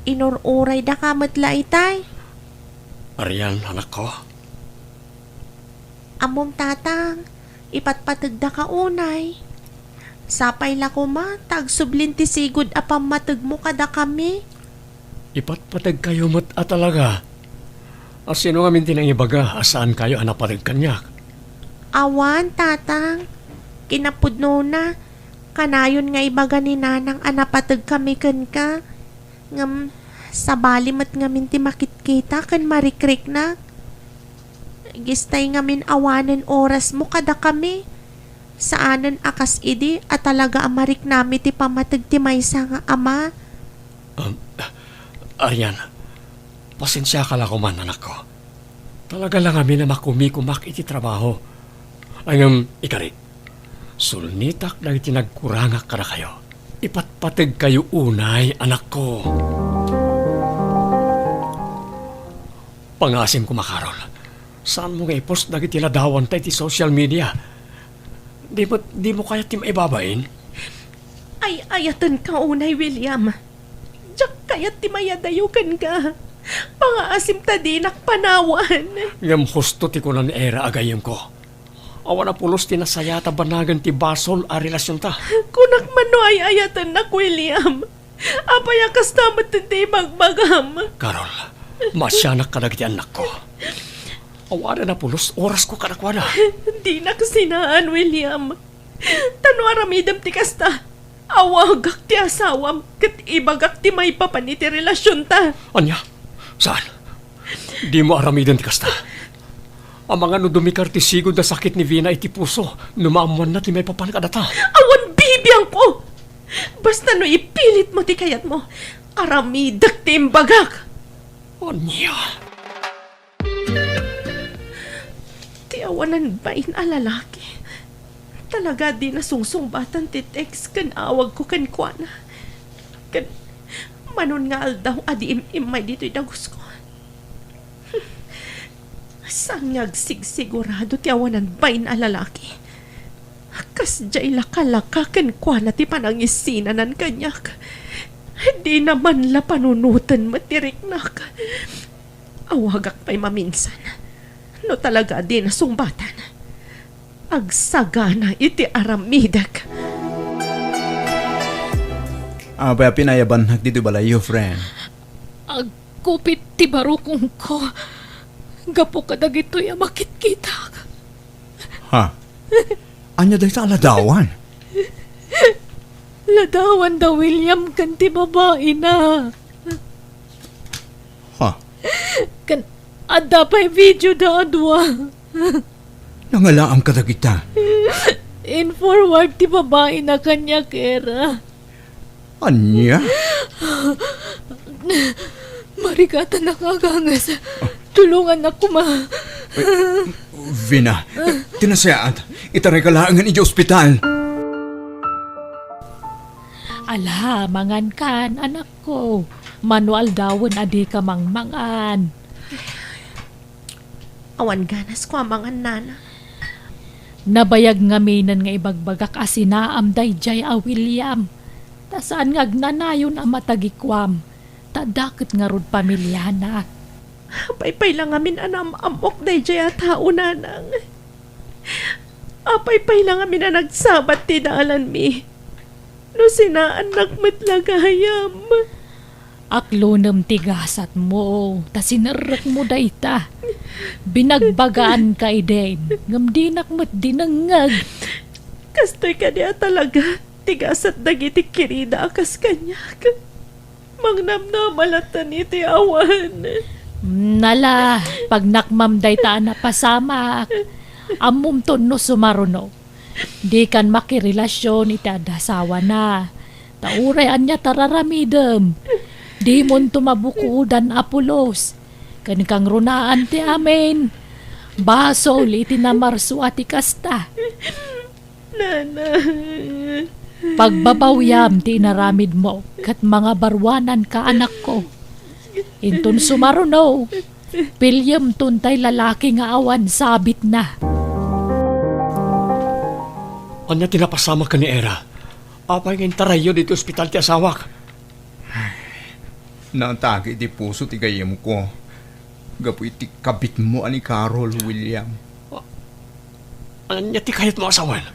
Inur-uraydaka met la itay. Arian, anakko. Ammom, Tatang, ipatpategdaka unay. Sapay la koma ta agsublin ti sigud a pammategmo kadakami. Ipatpategkayo met a talaga. A sino ngamin ti nangibaga a saankayo a napateg kaniak? Awan, Tatang. Kinapudnona, kanayon nga ibaga ni Nanang a napategkami kenka. Ngem, sabali met ngamin ti makitkita ken marikriknak. Gistay ngamin awanen orasmo kadakami. Saanen a kas idi a talaga a mariknami ti pammateg ti maysa nga ama. Um, Arian, pasensiaka la koman, anakko. Talaga la ngamin a makumikumak iti trabaho. Ngem, ikarik, sulnitak dagiti nagkurangak kadakayo. Ipatpategkayo unay, anakko. Pangasim koma, Carol. Saanmo nga i-post dagiti ladawanta iti social media? Di met, dimo kayat ti maibabain? Ay-ayatenka unay, William. Diak kayat ti mayadayo kenka. Pangaasim ta dinak panawan. Ngem husto ti kuna ni Era a gayyemko. Awan a pulos ti nasayat a banagen ti basol a relasionta. Kunak man no ay-ayatennak, William. Apay a kasta met ti ibagbagam? Carol, masianak kadagiti annakko. Awanen a pulos orasko kadakuada. Dinak sinaan, William. Ta no aramidem ti kasta, awagak ti asawam ket ibagak ti maipapan iti relasionta. Ania? Saan? Dimo aramiden ti kasta. Amangan no dumikar ti sigud a sakit ni Vina iti puso no maammoanna ti maipapan kadata. Awan bibiangko! Basta no ipilitmo ti kayatmo, aramidek ti imbagak. Ania? Ti awanan bain a lalaki. Talaga a dina sungsungbatan ti text ken awagko kenkuana. Ken manon nga aldaw a di im-immay ditoy dagusko. Saan nga agsigsigurado ti awanan bain a lalaki? Kasdiay lakalaka kenkuana ti panangisinanan kaniak. Dina man la panunoten met ti riknak. Awagak pay maminsan. No talaga a dina sungbatan, agsagana iti aramidek. Apay a pinayabannak ditoy balayyo, friend? Agkupit ti barukongko gapu kadagitoy a makitkitak. Ha? Ania dayta a ladawan? Ladawan da William ken ti babaina. Ha? Ken adda pay video da a dua. Nangalaam kadagita. In-forward ti babaina kaniak, Era. Ania? Marigatanak nga aganges. Tulongannak koma. Vina, ti nasayaat, itarayka laengen idiay ospital. Ala, mangankan, anakko. Mano aldawen a dika mangmangan. Awan ganas ko a mangan, nana. Nabayag ngaminen nga ibagbagak a sinaam daydiay a William. Ta saan nga agnanayon a matagikuam. Ta adda ket ngarud pamiliana. Apay pay la ngamin a naam-ammok daydiay a tao, nanang? Apay pay la ngamin a nagsabat ti dalanmi? No sinaannak met la gayam. Aklonem ti gasatmo, ta sinerrekmo dayta. Binagbagaanka idin, ngem dinak met dinengngeg. Kastoy kadi a talaga ti gasat dagiti kirida a kas kaniak. Mangnamnama latta iti awan. Nala, pagnakmam dayta a napasamak. Ammomto no sumaruno. Dikan makirelasion iti adda asawana. Ta uray ania ti ar-aramidem, dimonto mabukodan a pulos. Ken kangrunaan ti amin. Basol iti namarso a ti kasta. Nana. Pagbabawiam ti inaramidmo, ket mangabaruananka, anakko. Inton sumaruno, piliem tontay lalaki nga awan sabitna. Ania ti napasamak ken ni Era? Apay nga intarayyo ditoy ospital ti asawak? Naatake iti puso ti gayyemko gapu iti kabitmo a ni Carol, William. Ania ti kayatmo a sawen?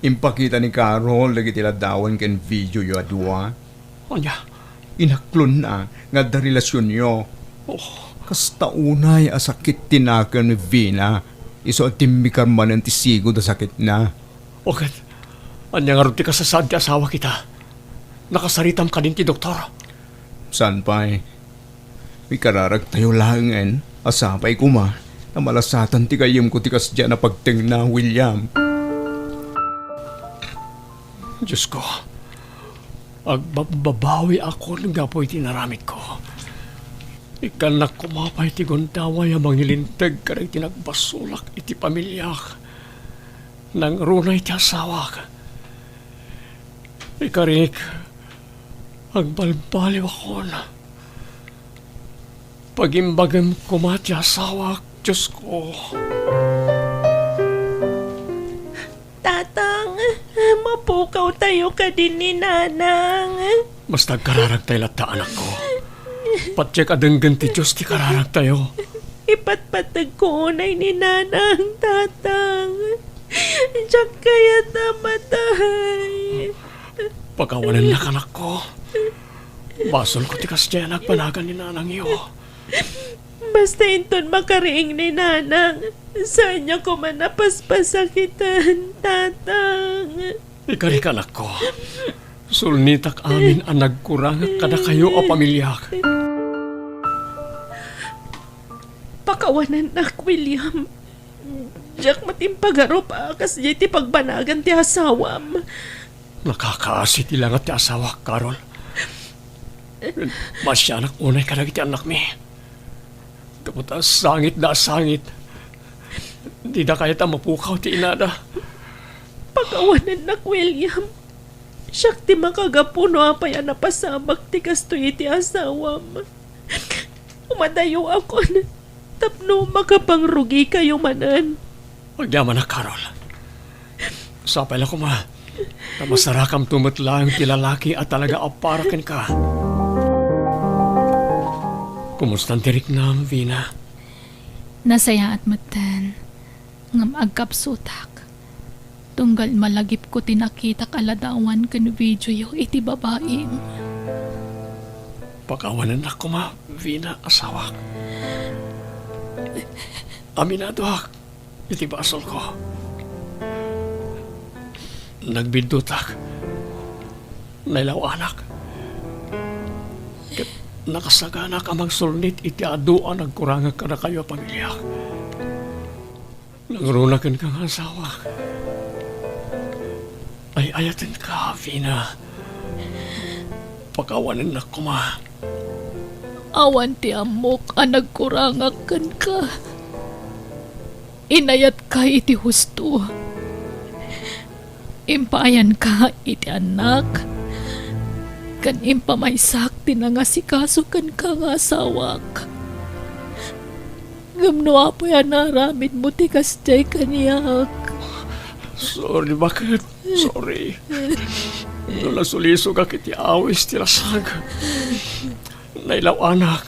Impakita ni Carol dagiti ladawan ken videoyo a dua. Ania? Inaklonna nga adda relasionyo. Oh. Kasta unay a sakit ti nakem ni Vina, isu a timmikar manen ti sigud a sakitna. O ket, ania ngarud ti kasasaad ti asawak ita? Nakasaritam kadin ti doktor? Saan pay? Ikararagtayo laengen a sapay koma ta malasatan ti gayyemko ti kasdiay a pagtengna, William. Diosko, agbabbabawiakon gapu iti inaramidko. Ikkannak koma pay ti gundaway a mangilinteg kadagiti nagbasolak iti pamiliak. Nangruna iti asawak. Ikarik, agbalbaliwakon. Pagimbagem koma ti asawak, Diosko. Tatang, mapukawtayo kadi ni Nanang. Basta agkararagtay latta, anakko. Patiek a denggen ti Dios ti kararagtayo. Ipatpategko unay ni Nanang, Tatang. Diak kayat a matay. Pakawanennak, anakko. Basolko ti kasdiay a nagbanagan ni nanangyo. Basta inton makariing ni Nanang, saanyo koma a paspasakitan, Tatang. Ikarik, anakko. Sulnitak amin a nagkurangak kadakayo a pamiliak. Pakawanennak, William. Diak met impagarup a kasdiay ti pagbanagan ti asawam. Nakakaasi ti langat ti asawak, Carol. Maasianak unay kadagiti annakmi. Gapu ta sangitda a sangit. Dida kayat a mapukaw ti inada. Pakawanennak, William. Siak ti makagapu no apay a napasamak ti kastoy iti asawam. Umadayoakon tapno makapangrugikayo manen. Agyamanak, Carol. Sapay la koma ta masarakamto met laeng ti lalaki a talaga a para kenka. Kumustan ti riknam, Vina? Nasayaat metten, ngem agkapsutak. Tunggal malagipko ti nakitak a ladawan ken videoyo iti babaim. Pakawanennak koma, Vina, asawak. Aminadoak iti basolko. Nagbiddutak. Nailaw-anak. Ket nakasaganak a mangsulnit iti adu a nagkurangak kadakayo a pamiliak. Nangruna kenka nga asawak. Ay-ayatenka, Vina. Pakawanennak koma. Awan ti ammok a nagkurangak kenka. Inayatka iti husto. Impaayanka iti annak, ken impamaysak ti nangasikaso kenka nga asawak. Ngem no apay a naaramidmo ti kasdiay kaniak? Sorry, baket. Sorry. No nasulisogak iti awis ti lasag, nailaw-anak.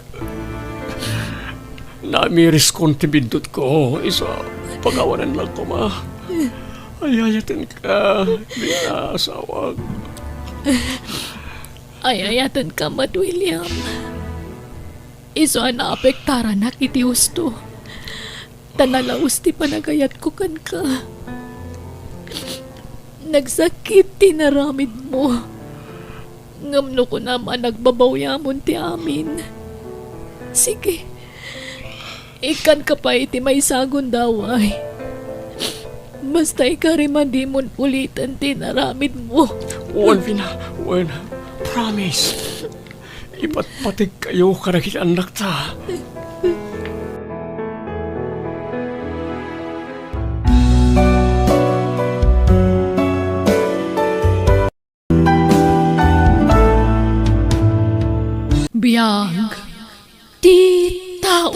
Namiriskon ti biddutko, isu a pakawanennak koma. Ay-ayatenka, Vina, asawak. Ay-ayatenka met, William. Isu a naapektaranak iti husto. Ta nalaus ti panagayatko kenka. Nagsakit ti naramidmo. Ngem no kunam a nagbabawyamon ti amin, sige, ikkanka pay iti maysa a gundaway. Basta ikarim a dimon uliten ti naramidmo. Wen, Vina, wen. Promise. Ipatpategkayo kadagiti annakta. Biag ti tao.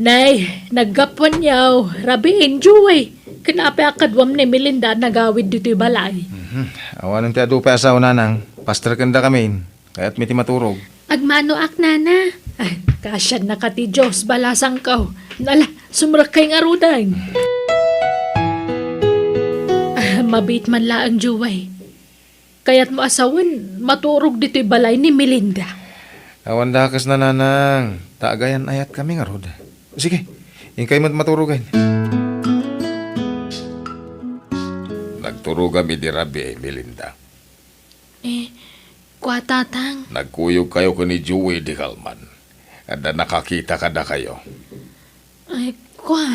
Nay, naggapuanyo, Rabiin, Joey. Ken apay a kaduam ni Melinda a nagawid ditoy balay? Mhm. Awanen ti adu pay a sao, nanang. Pasterkendakamin. Kayatmi ti maturog. Agmanoak, nana. Ah, kasiannaka ti Dios, balasangko. Ala, sumrekkay ngaruden. Ah, mabiit man laeng, Joey. Kayatmo a sawen, maturog ditoy balay ni Melinda. Awan dakes, nanang. Ta agayan-ayatkami ngarud. Sige, inkay met maturogen. Nagturogam idi rabii, Melinda. Eh, kua, Tatang? Nagkuyogkayo ken ni Joey idi kalman. Adda nakakita kadakayo. Ay, kua.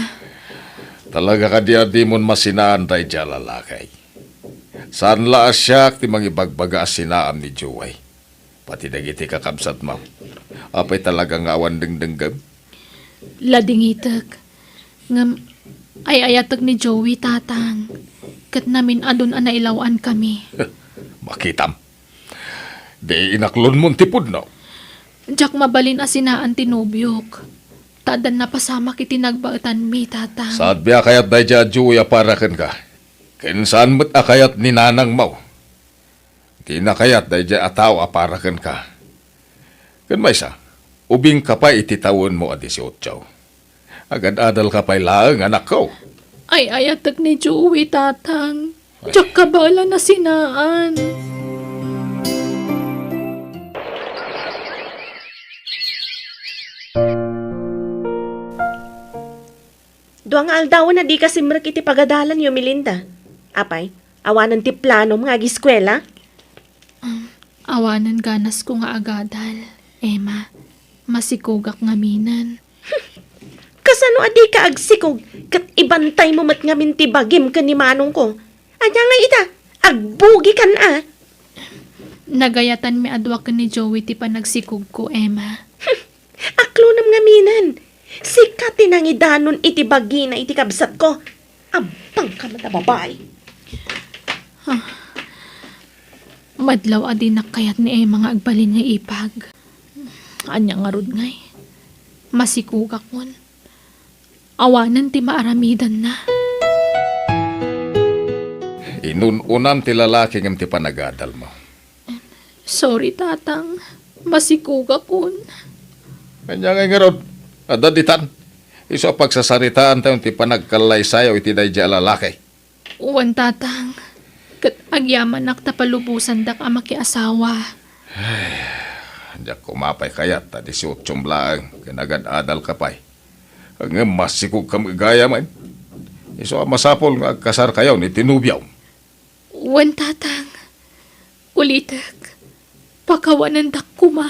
Talaga kadi a dimon masinaan daydiay a lalaki? Saan la a siak ti mangibagbaga a sinaam ni Joey. Pati dagiti kakabsatmo. Apay talaga nga awan dengdenggem? Ladingitek. Ngem, ay-ayatek ni Joey, Tatang. Ket namin-adun a nailaw-ankami. Makitam. Di inaklonmon ti pudno. Diak mabalin a sinaan ti nobiok. Ta addan napasamak iti nagbaetanmi, Tatang. Saanmi a kayat daydiay a Joey a para kenka. Ken saan met a kayat ni nanangmo. Dina kayat daydiay a tao a para kenka. Ken maysa, ubingka pay iti tawenmo a disiotso. Agad-adalka pay laeng, anakko. Ay-ayatek ni Joey, Tatang. Diak kabaelan a sinaan. Dua nga aldawen a dika simrek iti pagadalanyo, Melinda. Apay, awanen ti planom nga agiskuela? Um, awanen ganasko nga agadal, Emma. Masikogak ngaminen. Kasano a dika agsikog ket ibantaymo met ngamin ti bagim ken ni manongko? Ania ngay ita? Agbugikan a! Nagayatanmi a dua ken ni Joey ti panagsikogko, Emma. Aklonem ngaminen. Sika ti nangidanon iti bagina iti kabsatko. Ampangka met a babai. Ah. Madlaw a dinak kayat ni Emma nga agbalin nga ipag. Ania ngarud ngay? Masikogakon. Awanen ti maaramidanna. Inun-unam ti lalaki ngem ti panagadalmo. Sorry, Tatang. Masikogakon. Ania ngay ngarud? Adda ditan. Isu a pagsasaritaantayo ti panagkallaysayo iti daydiay a lalaki. Wen, Tatang. Ket agyamanak ta palubosandak a makiasawa. Ay, diak koma pay kayat ta disiotsom laeng ken agad-adalka pay. Ngem masikogkami gayamen. Isu a masapul nga agkasarkayon iti nobiom. Wen, Tatang. Ulitek. Pakawanendak koma.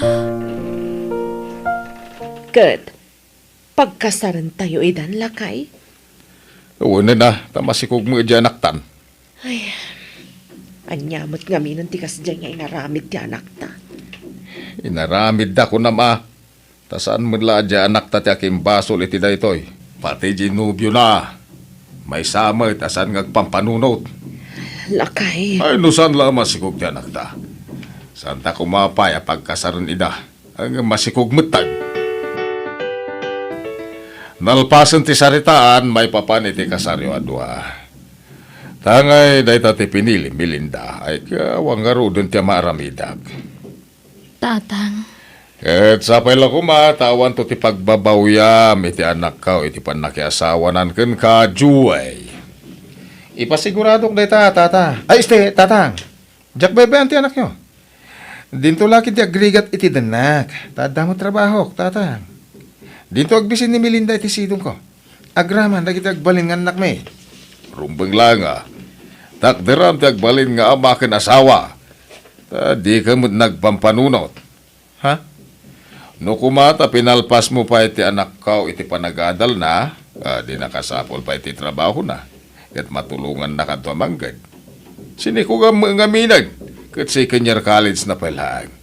Ket pagkasarentayo idan, lakay? Wen a, ta masikog met diay anaktan. Ay, ania met ngamin ti kasdiay nga inaramid ti anakta? Inaramidda, kunam a. Ta saan met la a diay anakta ti akimbasol iti daytoy. Pati diay nobiona, maysa met a saan nga agpampanunot. Lakay. Ay, no saan la a masikog ti anakta, saanta koma pay a pagkasaren ida. Ngem masikog metten. Nalpasen ti saritaan maipapan iti kasaryo a dua. Tangay dayta ti pinili, Melinda, ay awan ngaruden ti maaramidak. Tatang. Ket sapay la koma ta awanto ti pagbabawiam iti anakko iti pannakiasawanan kenka, Joey. Ipasiguradok dayta, Tata. Ay, este, Tatang. Diak baybay-an ti anakyo. Dinto la ketdi agrigat iti dennak, ta adda met trabahok, Tatang. Dinto agbisin ni Melinda iti sidongko. Agraman dagiti agbalin nga annakmi. Rumbeng laeng a, takderam ti agbalin nga ama ken asawa. Ta dika met nagpampanunot. Ha? No koma ta pinalpasmo pay ti anakko iti panagadalna, a, di nakasapul pay ti trabahona, ket matulongannakadto a mangged. Sinikogam met ngamin, ket second year college na pay laeng.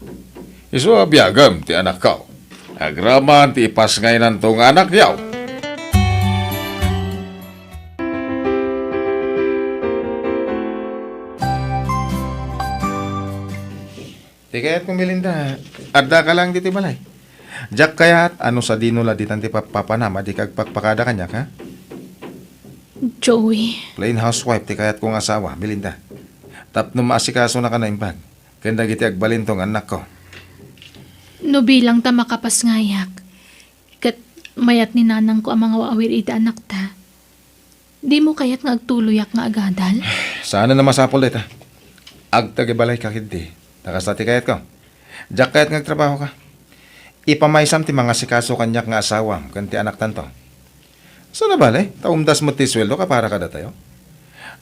Isu a biagem ti anakko. Agraman ti ipasngaynanto nga anakyo. Ti kayatko, Melinda, addaka laeng ditoy balay. Diak kayat a no sadino la ditan ti pappapanam a dika agpakpakada kaniak, ha? Joey. Plain housewife ti kayatko nga asawa, Melinda. Tapno maasikasonak a naimbag ken dagiti agbalinto nga annakko. No bilang ta makapasngayak, ket mayat ni nanangko a mangawawir iti anakta, dimo kayat nga agtuloyak nga agadal? Saanen a masapul dayta. Agtag ibalayka ketdi, ta kasta ti kayatko. Diak kayat nga agtrabahoka. Ipamaysam ti mangasikaso kaniak nga asawam ken ti anaktanto. Saan a bale, ta umdas met ti sueldoka para kadatayo.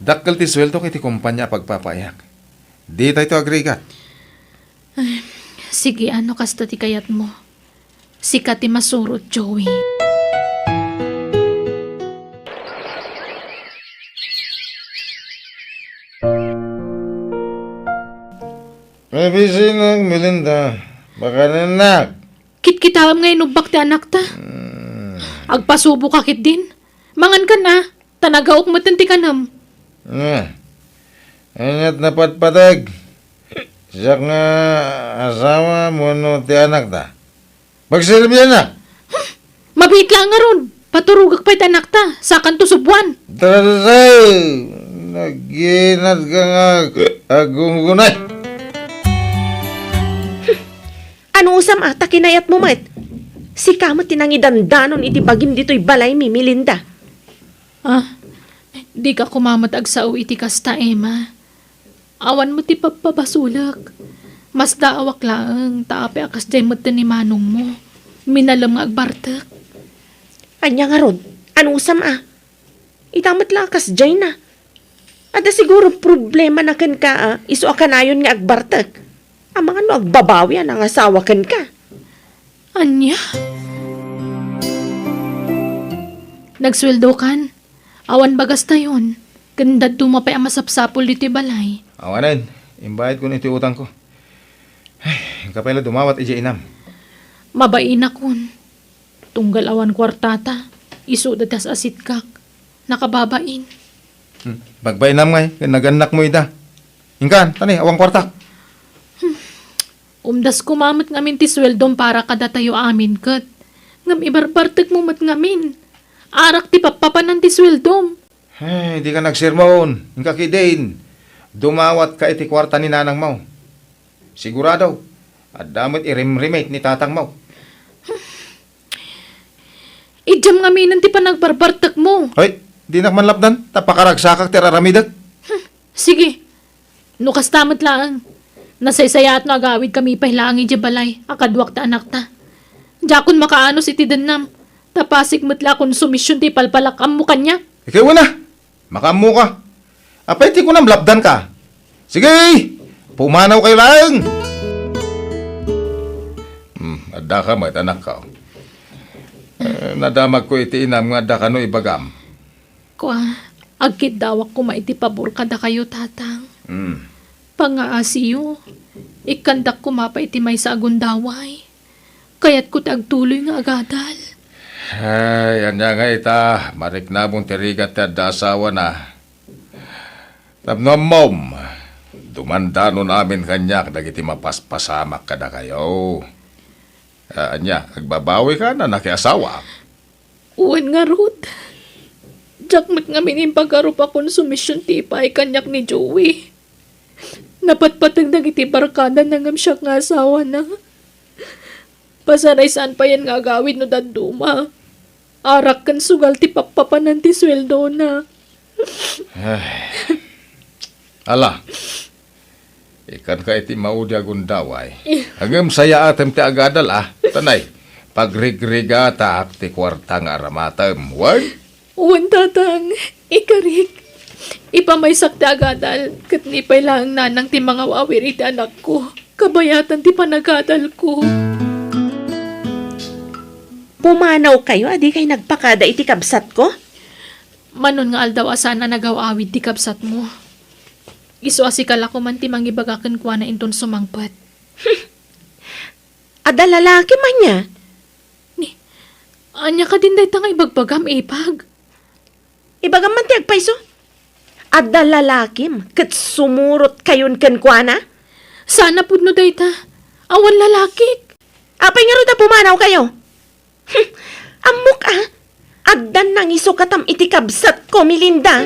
Dakkel ti sueldok iti kompania a pagpapaayak. Ditayto agrigat. Ay, sige, no kasta ti kayatmo. Sika ti masurot, Joey. Mabisinak, Melinda. Bakanennak. Kitkitaem nga inubbak ti anakta. Hmm. Agpasuboka ketdin. Mangankan a, ta nagaok metten ti kanem. Nga. Aniat napatpateg? Siak nga asawa wenno ti anakta? Pagserbianak. Hmm, mabiit laeng ngarud. Paturogak pay ti anakta, sakanto suboan. Tarasay! Naginatka nga ag-, aggunggunay. Hmm, anusam a ta kinayatmo met? Sika met ti nangidandanon iti bagim ditoy balaymi, Melinda. Ah, dika koma met agsao iti kasta, Emma. Awan met ti pabpabasolek. Masdaawak laeng ta apay a kasdiay metten ni manongmo. Minalem nga agbartek. Ania ngarud? Anusam a? Ita met la a kasdiayna. Adda siguro problemana kenka a isu a kanayon nga agbartek. Amangan no agbabawi a nangasawa kenka. Ania? Nagsueldokan? Awan bagastayon, ken dadduma pay a masapsapul ditoy balay. Awanen, imbayadkon iti utangko. Ay, inka pay la dumawat idiay inam. Mabainakon. Tunggal awan kuartata, isuda ti as-asitkak. Nakababain. Hmm, pagbainam ngay, ken nagannakmo ida. Inkan, tani, awan kuartak. Hmm. Umdas koma met ngamin ti sueldom para kadatayo amin ket. Ngem ibarbartekmo met ngamin. Arak ti pappapanan ti sueldom. Ay, dika nagsermon. Inka ketdin. Dumawatka iti kuarta ni nanangmo. Sigurado, adda met irimrimit ni tatangmo. Idiam ngaminen ti panagbarbartekmo. Ay, dinak man lapdan, ta pakaragsakak ti ar-aramidek. Hmm, sige. No kasta met laeng, nasaysayaat no agawidkami pay laeng idiay balay a kaduak ti anakta. Diakon makaanus iti dennam, ta pasig met la a konsumision ti ipalpalak-ammo kaniak. Ikaw na! Makaammoka. Apay ti kunam, lapdanka? Sige! Pumanawkayo laeng! Hmm, addaka met, anakko. Nadamagko iti inam nga adda kano ibagam. Kua, agkiddawak koma iti pabor kadakayo, Tatang. Hmm. Pangaasiyo, ikkandak koma pay iti maysa a gundaway. Kayatko ti agtuloy nga agadal. Ay, ania nga ita, mariknamon ti rigat ti adda asawana. Tapno ammom, dumandanon amin kaniak dagiti mapaspasamak kadakayo. Ah, ania, agbabawika a nakiasawa? Wen ngarud, diak met ngamin impagarup a konsumision ti ipaay kaniak ni Joey. Napatpateg dagiti barkadana ngem siak nga asawana. Pasaray saan payen nga agawid no dadduma. Arak ken sugal ti pappapanan ti sueldona. Ay. Ala, ikkanka iti maudi a gundaway. Ngem sayaatem ti agadal, a. Tanay, pagrigrigatak ti kuarta nga aramatem. Wen? Wen, Tatang. Ikarik. Ipamaysak ti agadal, ket ni pay laeng nanang ti mangaw-awir iti anakko. Kabayatan ti panagadalko. Pumanawkayo a dikay nagpakada iti kabsatko? Manon nga aldaw a saan a nagaw-awid ti kabsatmo. Isu a sika la koman ti mangibaga kenkuana inton sumangpet. Adda lalaki man nia? Ni, ania kadin dayta nga ibagbagam, Ipag? Ibagam man ti agpayso. Adda lalakim ket sumurotkayon kenkuana? Saan a pudno dayta. Awan lalakik. Apay ngarud a pumanawkayo? Hmm, ammok a, addan nangisukatam iti kabsatko, Melinda.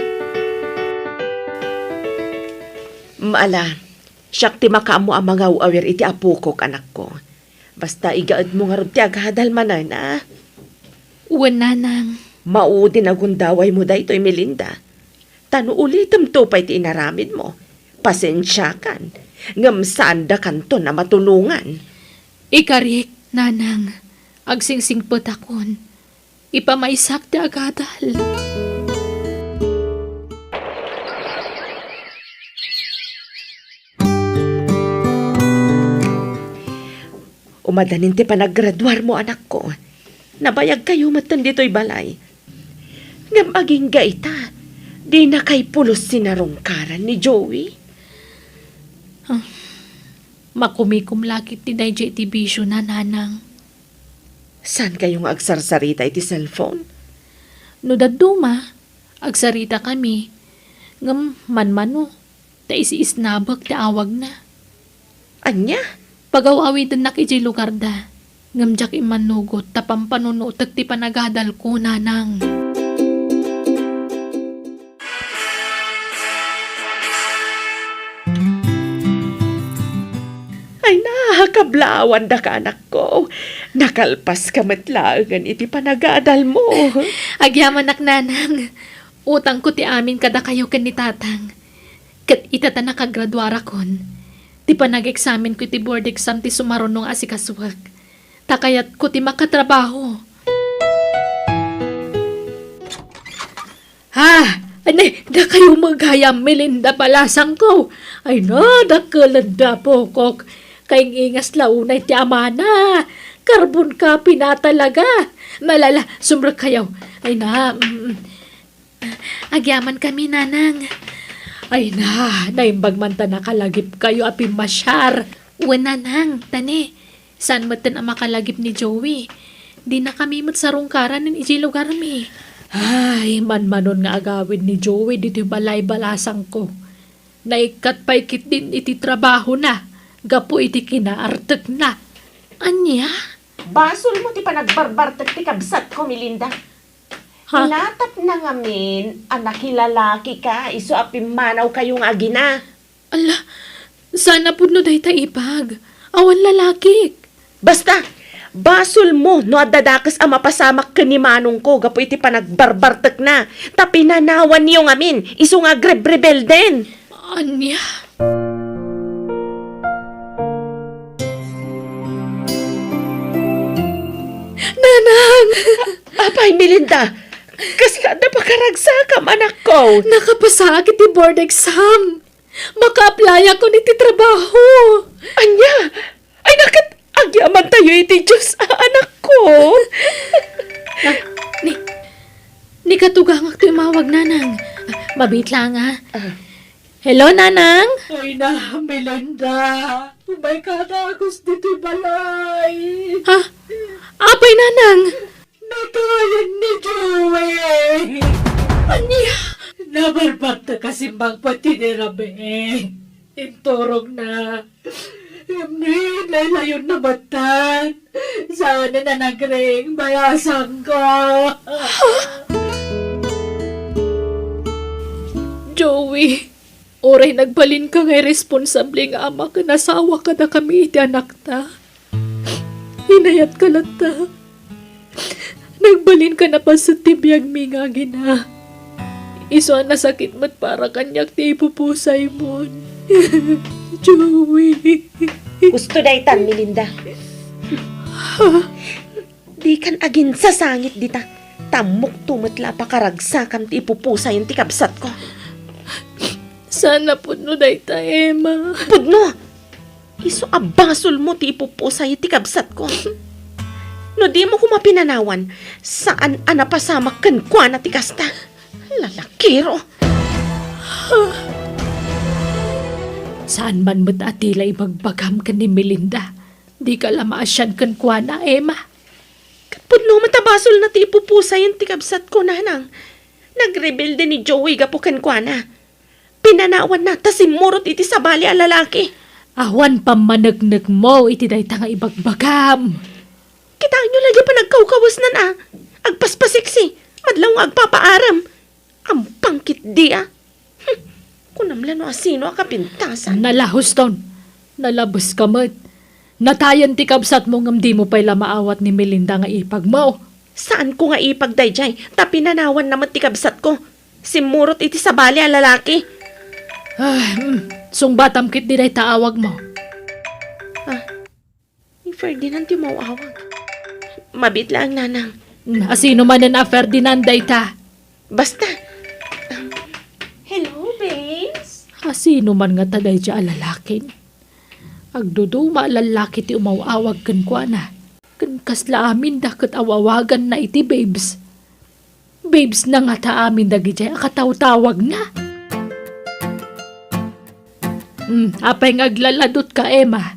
Ala, siak ti makaammo a mangaw-awir iti apokok, anakko. Basta igaedmo ngarud ti agadal manen, a? Wen, nanang. Maudin a gundawaymo daytoy, Melinda. Ta no ulitemto pay ti inaramidmo, pasensiakan, ngem saandakanton a matulongan. Ikarik, nanang, agsingsingpetakon. Ipamaysak ti agadal. Umadanin ti panagraduarmo, anakko. Nabayagkayo metten ditoy balay. Ngem agingga ita, dinakay pulos sinarungkaran ni Joey. Ah, makumikom la ketdi daydiay ti bisiona, nanang. Saankayo nga agsarsarita iti cellphone? No dadduma, agsaritakami. Ngem manmano, ta isiisnabek ti awagna. Ania? Pagaw-awidennak idiay lugarda, ngem diak immanugot ta pampanunotek ti panagadalko, nanang. Ay, nakablaawandaka, anakko. Nakalpaska met laengen iti panagadalmo. Agyamanak, nanang. Utangko ti amin kadakayo ken ni tatang. Ket ita ta nakagraduarakon, ti panag-eksamenko iti board exam ti sumaruno nga asikasuek. Ta kayatko ti makatrabaho. Ha? Ay, nay, dakayo met gayam, Melinda, balasangko. Ay, na, dakkelenda, pokok. Kaing-ingas la unay ti amana. Carbon copy na talaga. Malala, sumrekkayo. Ay, na, mm, mm. Agyamankami, nanang. Ay na, naimbag man ta nakalagipkayo a pimmasiar. Wen, nanang, tane, saan metten a makalagip ni Joey. Dinakami met sarungkaran idiay lugarmi. Ay, manmanon nga agawid ni Joey ditoy balay balasangko. Naikkat pay ketdin iti trabahona gapu iti kinaartekna. Ania? Basolmo ti panagbarbartek ti kabsatko, Melinda. Ha? Inatapna ngamin a nakilalakika isu a pimmanawkayo nga agina. Ala, saan a pudno dayta, Ipag. Awan lalakik. Basta, basolmo no adda dakes a mapasamak ken ni manongko gapu iti panagbarbartekna, ta pinanawanyo ngamin isu nga agrebrebelden. Ania? Nanang! Apay, Melinda, kasla adda pakaragsakam, anakko? Nakapasaak iti board exam. Maka-applyakon iti trabaho. Ania? Ay, naket, agyamantayo iti Dios, a, anakko. Ah, ni, ni katugangak ti umawag, Nanang. Ah, mabiit lang, ah. Ah. Hello, Nanang? Ay na, Melinda. Umay ka na, agos ditoy balay. Ha? Apay, Nanang? Natayan ni Joey. Ania? Nabalbagta kasi mangpati ni Rabi. Inturog na. Ngem ni, laylayon na matan. Saan na nagring bayasangko? Joey, uray nagbalinka nga irresponsable nga ama ken asawa kadakami iti anakta. Inayatka latta. Nagbalinka napaset ti biagmi nga agina. Isu a nasakit met para kaniak ti ipupusaymon. Joey. Gusto daytan, Melinda. Dikan aginsasangit dita. Tammokto met la a pakaragsakam ti ipupusayen ti kabsatko. Saan a pudno dayta, Emma. Pudno! Isu a basolmo ti ipupusay ti kabsatko. No dimo koma pinanawan, saan a napasamak kenkuana ti kasta. Lalakiro. Saan man met a ti la ibagbagam ken ni Melinda. Dika la maasian kenkuana, Emma. Ket pudno met a basolna ti ipupusayen ti kabsatko, Nanang. Nagrebelde ni Joey gapu kenkuana. Pinanawanna ta simmurot iti sabali a lalaki. Awan pammaneknekmo iti dayta nga ibagbagam. Kitaenyo lagi panagkawkawesnan a agpaspasiksi, madlaw nga agpapaarem. Ampang ketdi a. Hmm, kunam la no asino a kapintasan. Nalahuston. Nalabeska met. Natayen ti kabsatmo ngem dimo pay la maawat ni Melinda nga ipagmo. Saanko nga ipag daydiay, ta pinanawanna met ti kabsatko. Simmurot iti sabali a lalaki. Ah, mm. Sungbatam ketdi dayta awagmo. Ah, ni Ferdinand ti umaw-awag. Mabiit laeng, Nanang. Mm, asino manen a Ferdinand dayta? Basta. Um, hello, babes? Asino man ngata daydiay a lalakin? Agduduma a lallaki ti umaw-awag kenkuana. Ken kasla aminda ket aw-awaganna iti babes. Babes na ngata amin dagidiay a katawtawagna. Hmm, apay nga aglaladutka, Emma?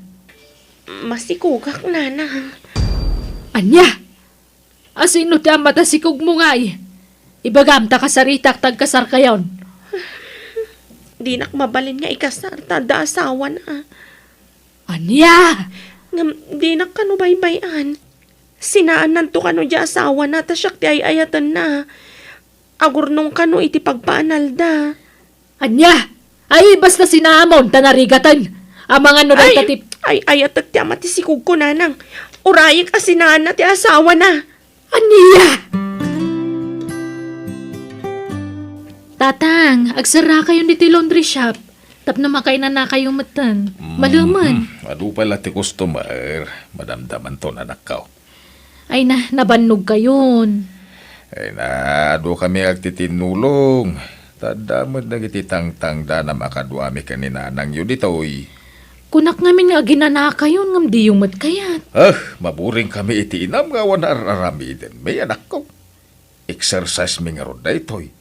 Masikogak, Nanang. Ania? Asino ti amat a sikogmo ngay? Ibagam ta kasaritak ta agkasarkayon. Dinak mabalin nga ikasar ta adda asawana. Ania? Ngem dinak kano baybay-an. Sinaannanto kano diay asawana ta siak ti ay-ayatenna. Agurnong kano iti pagpaanalda. Ania? Ay, basta sinaamon ta narigaten. Amangan no dayta ti ay, ayatek ti ama ti sikogko, Nanang. Urayek a sinaanna ti asawana. Ania? Tatang, agserrakayon ditoy laundry shop. Tapno makainanakayo metten. Mm, malumen. Mm, adu pay la ti customer. Madamdamanton, anakko. Ay na, nabannogkayon. Ay na, adu kami agtitinnulong. Ta adda met dagiti tangtangdanam a kaduami ken ni nanangyo ditoy. Kunak ngamin nga aginanakayon ngem diyo met kayat. Ah, maburing kami iti inam nga awan ar-aramiden. May anakko. Exercise mi ngarud daytoy.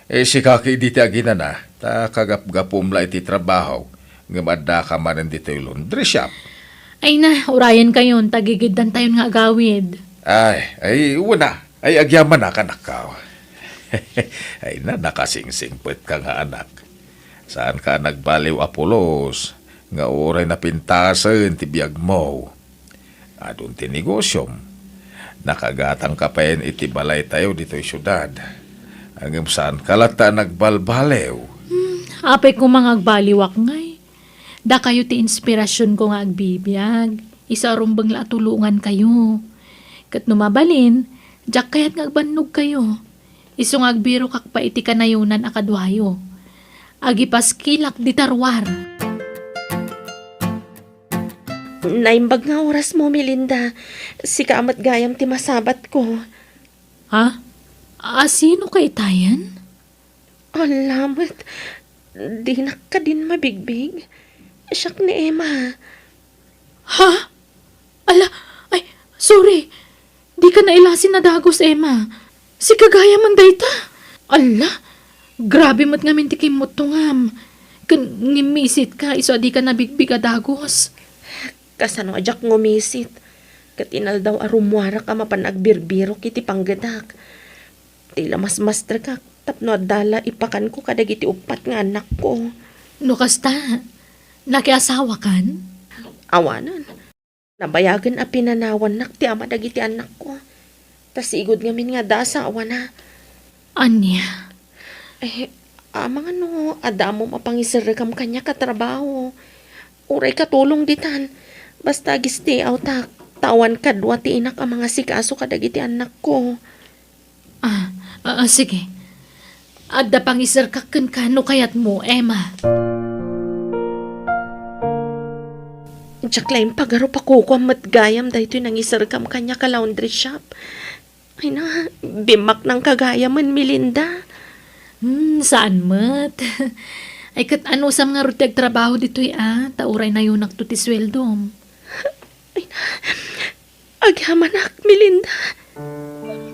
Eh, sika ketdi ti aginana, ta kagapgapum la iti trabaho, ngem addaka manen ditoy laundry shop. Ay na, urayenkayon, ta gigiddantayon nga agawid. Ay, ay, wen a. Ay, agyamanak, anakko. Ay na, nakasingsingpetka nga anak. Saanka a nagbaliw a pulos, nga uray napintasen ti biagmo. Adun ti negosyom. Nakagatangka payen iti balaytayo ditoy siudad. Ngem saanka latta a nagbalbaliw. Hmm, apay koma nga agbaliwak ngay. Dakayo ti inspirasionko nga agbibiag. Isu a rumbeng la a tulongankayo. Ket no mabalin, diak kayat nga agbannogkayo. Isu nga agbirokak pay iti kanayonan a kaduayo. Agipaskilak dita ruar. Naimbag nga orasmo, Melinda. Sika met gayam ti masabatko. Ha? Asino kaytayen? Ala met, dinak kadin mabigbig. Siak ni Emma. Ha? Ala, ay, sorry. Dika Nailasin a dagus, Emma. Sika gayam man dayta. Alla, grabe met ngamin ti kimmuttongam. Ken ngimmisit ka, isu a dika nabigbig a dagus. Kasano a diak ngumisit? Ket inaldaw a rummuarak a mapan agbirbirok iti panggetak. Ti la masmastrekak tapno adda la ipakanko kadagiti uppat nga annakko. No kasta, nakiasawakan? Awanen. Nabayagen a pinanawannak ti ama dagiti annakko. Ta sigud ngamin nga adda asawana. Ania? Eh, amangan no adda ammom a pangiserrekam kaniak a trabaho. Uray katulong ditan. Basta ag-stay out-ak, ta awan kadua ti inak a mangasikaso kadagiti annakko. Ah, ah, ah, sige. Adda pangiserkak kenka no kayatmo, Emma. Diak la impagarup a kukuam met gayam daytoy nangiserkam kaniak a laundry shop. Ay na, bimmaknangka gayamen, Melinda. Hmm, saan met. Ay, ket anusam ngarud ti agtrabaho ditoy a, ta uray nayunakto ti sueldom. Ay na, agyamanak, Melinda.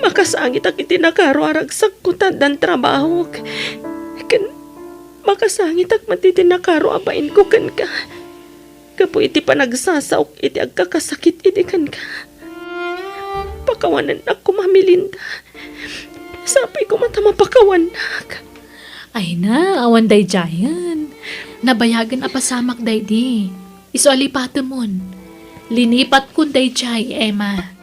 Makasangitak iti nakaro a ragsakko ta addan trabahok. Ken makasangitak met iti nakaro a bainko kenka. Gapu iti panagsasaok iti agkakasakit idi kenka. Pakawanennak koma, Melinda. Sapay koma ta mapakawannak. Ay na, awan daydiayen. Nabayagen a pasamak daydi. Isu a lipatemon. Linipatkon daydiay, Emma.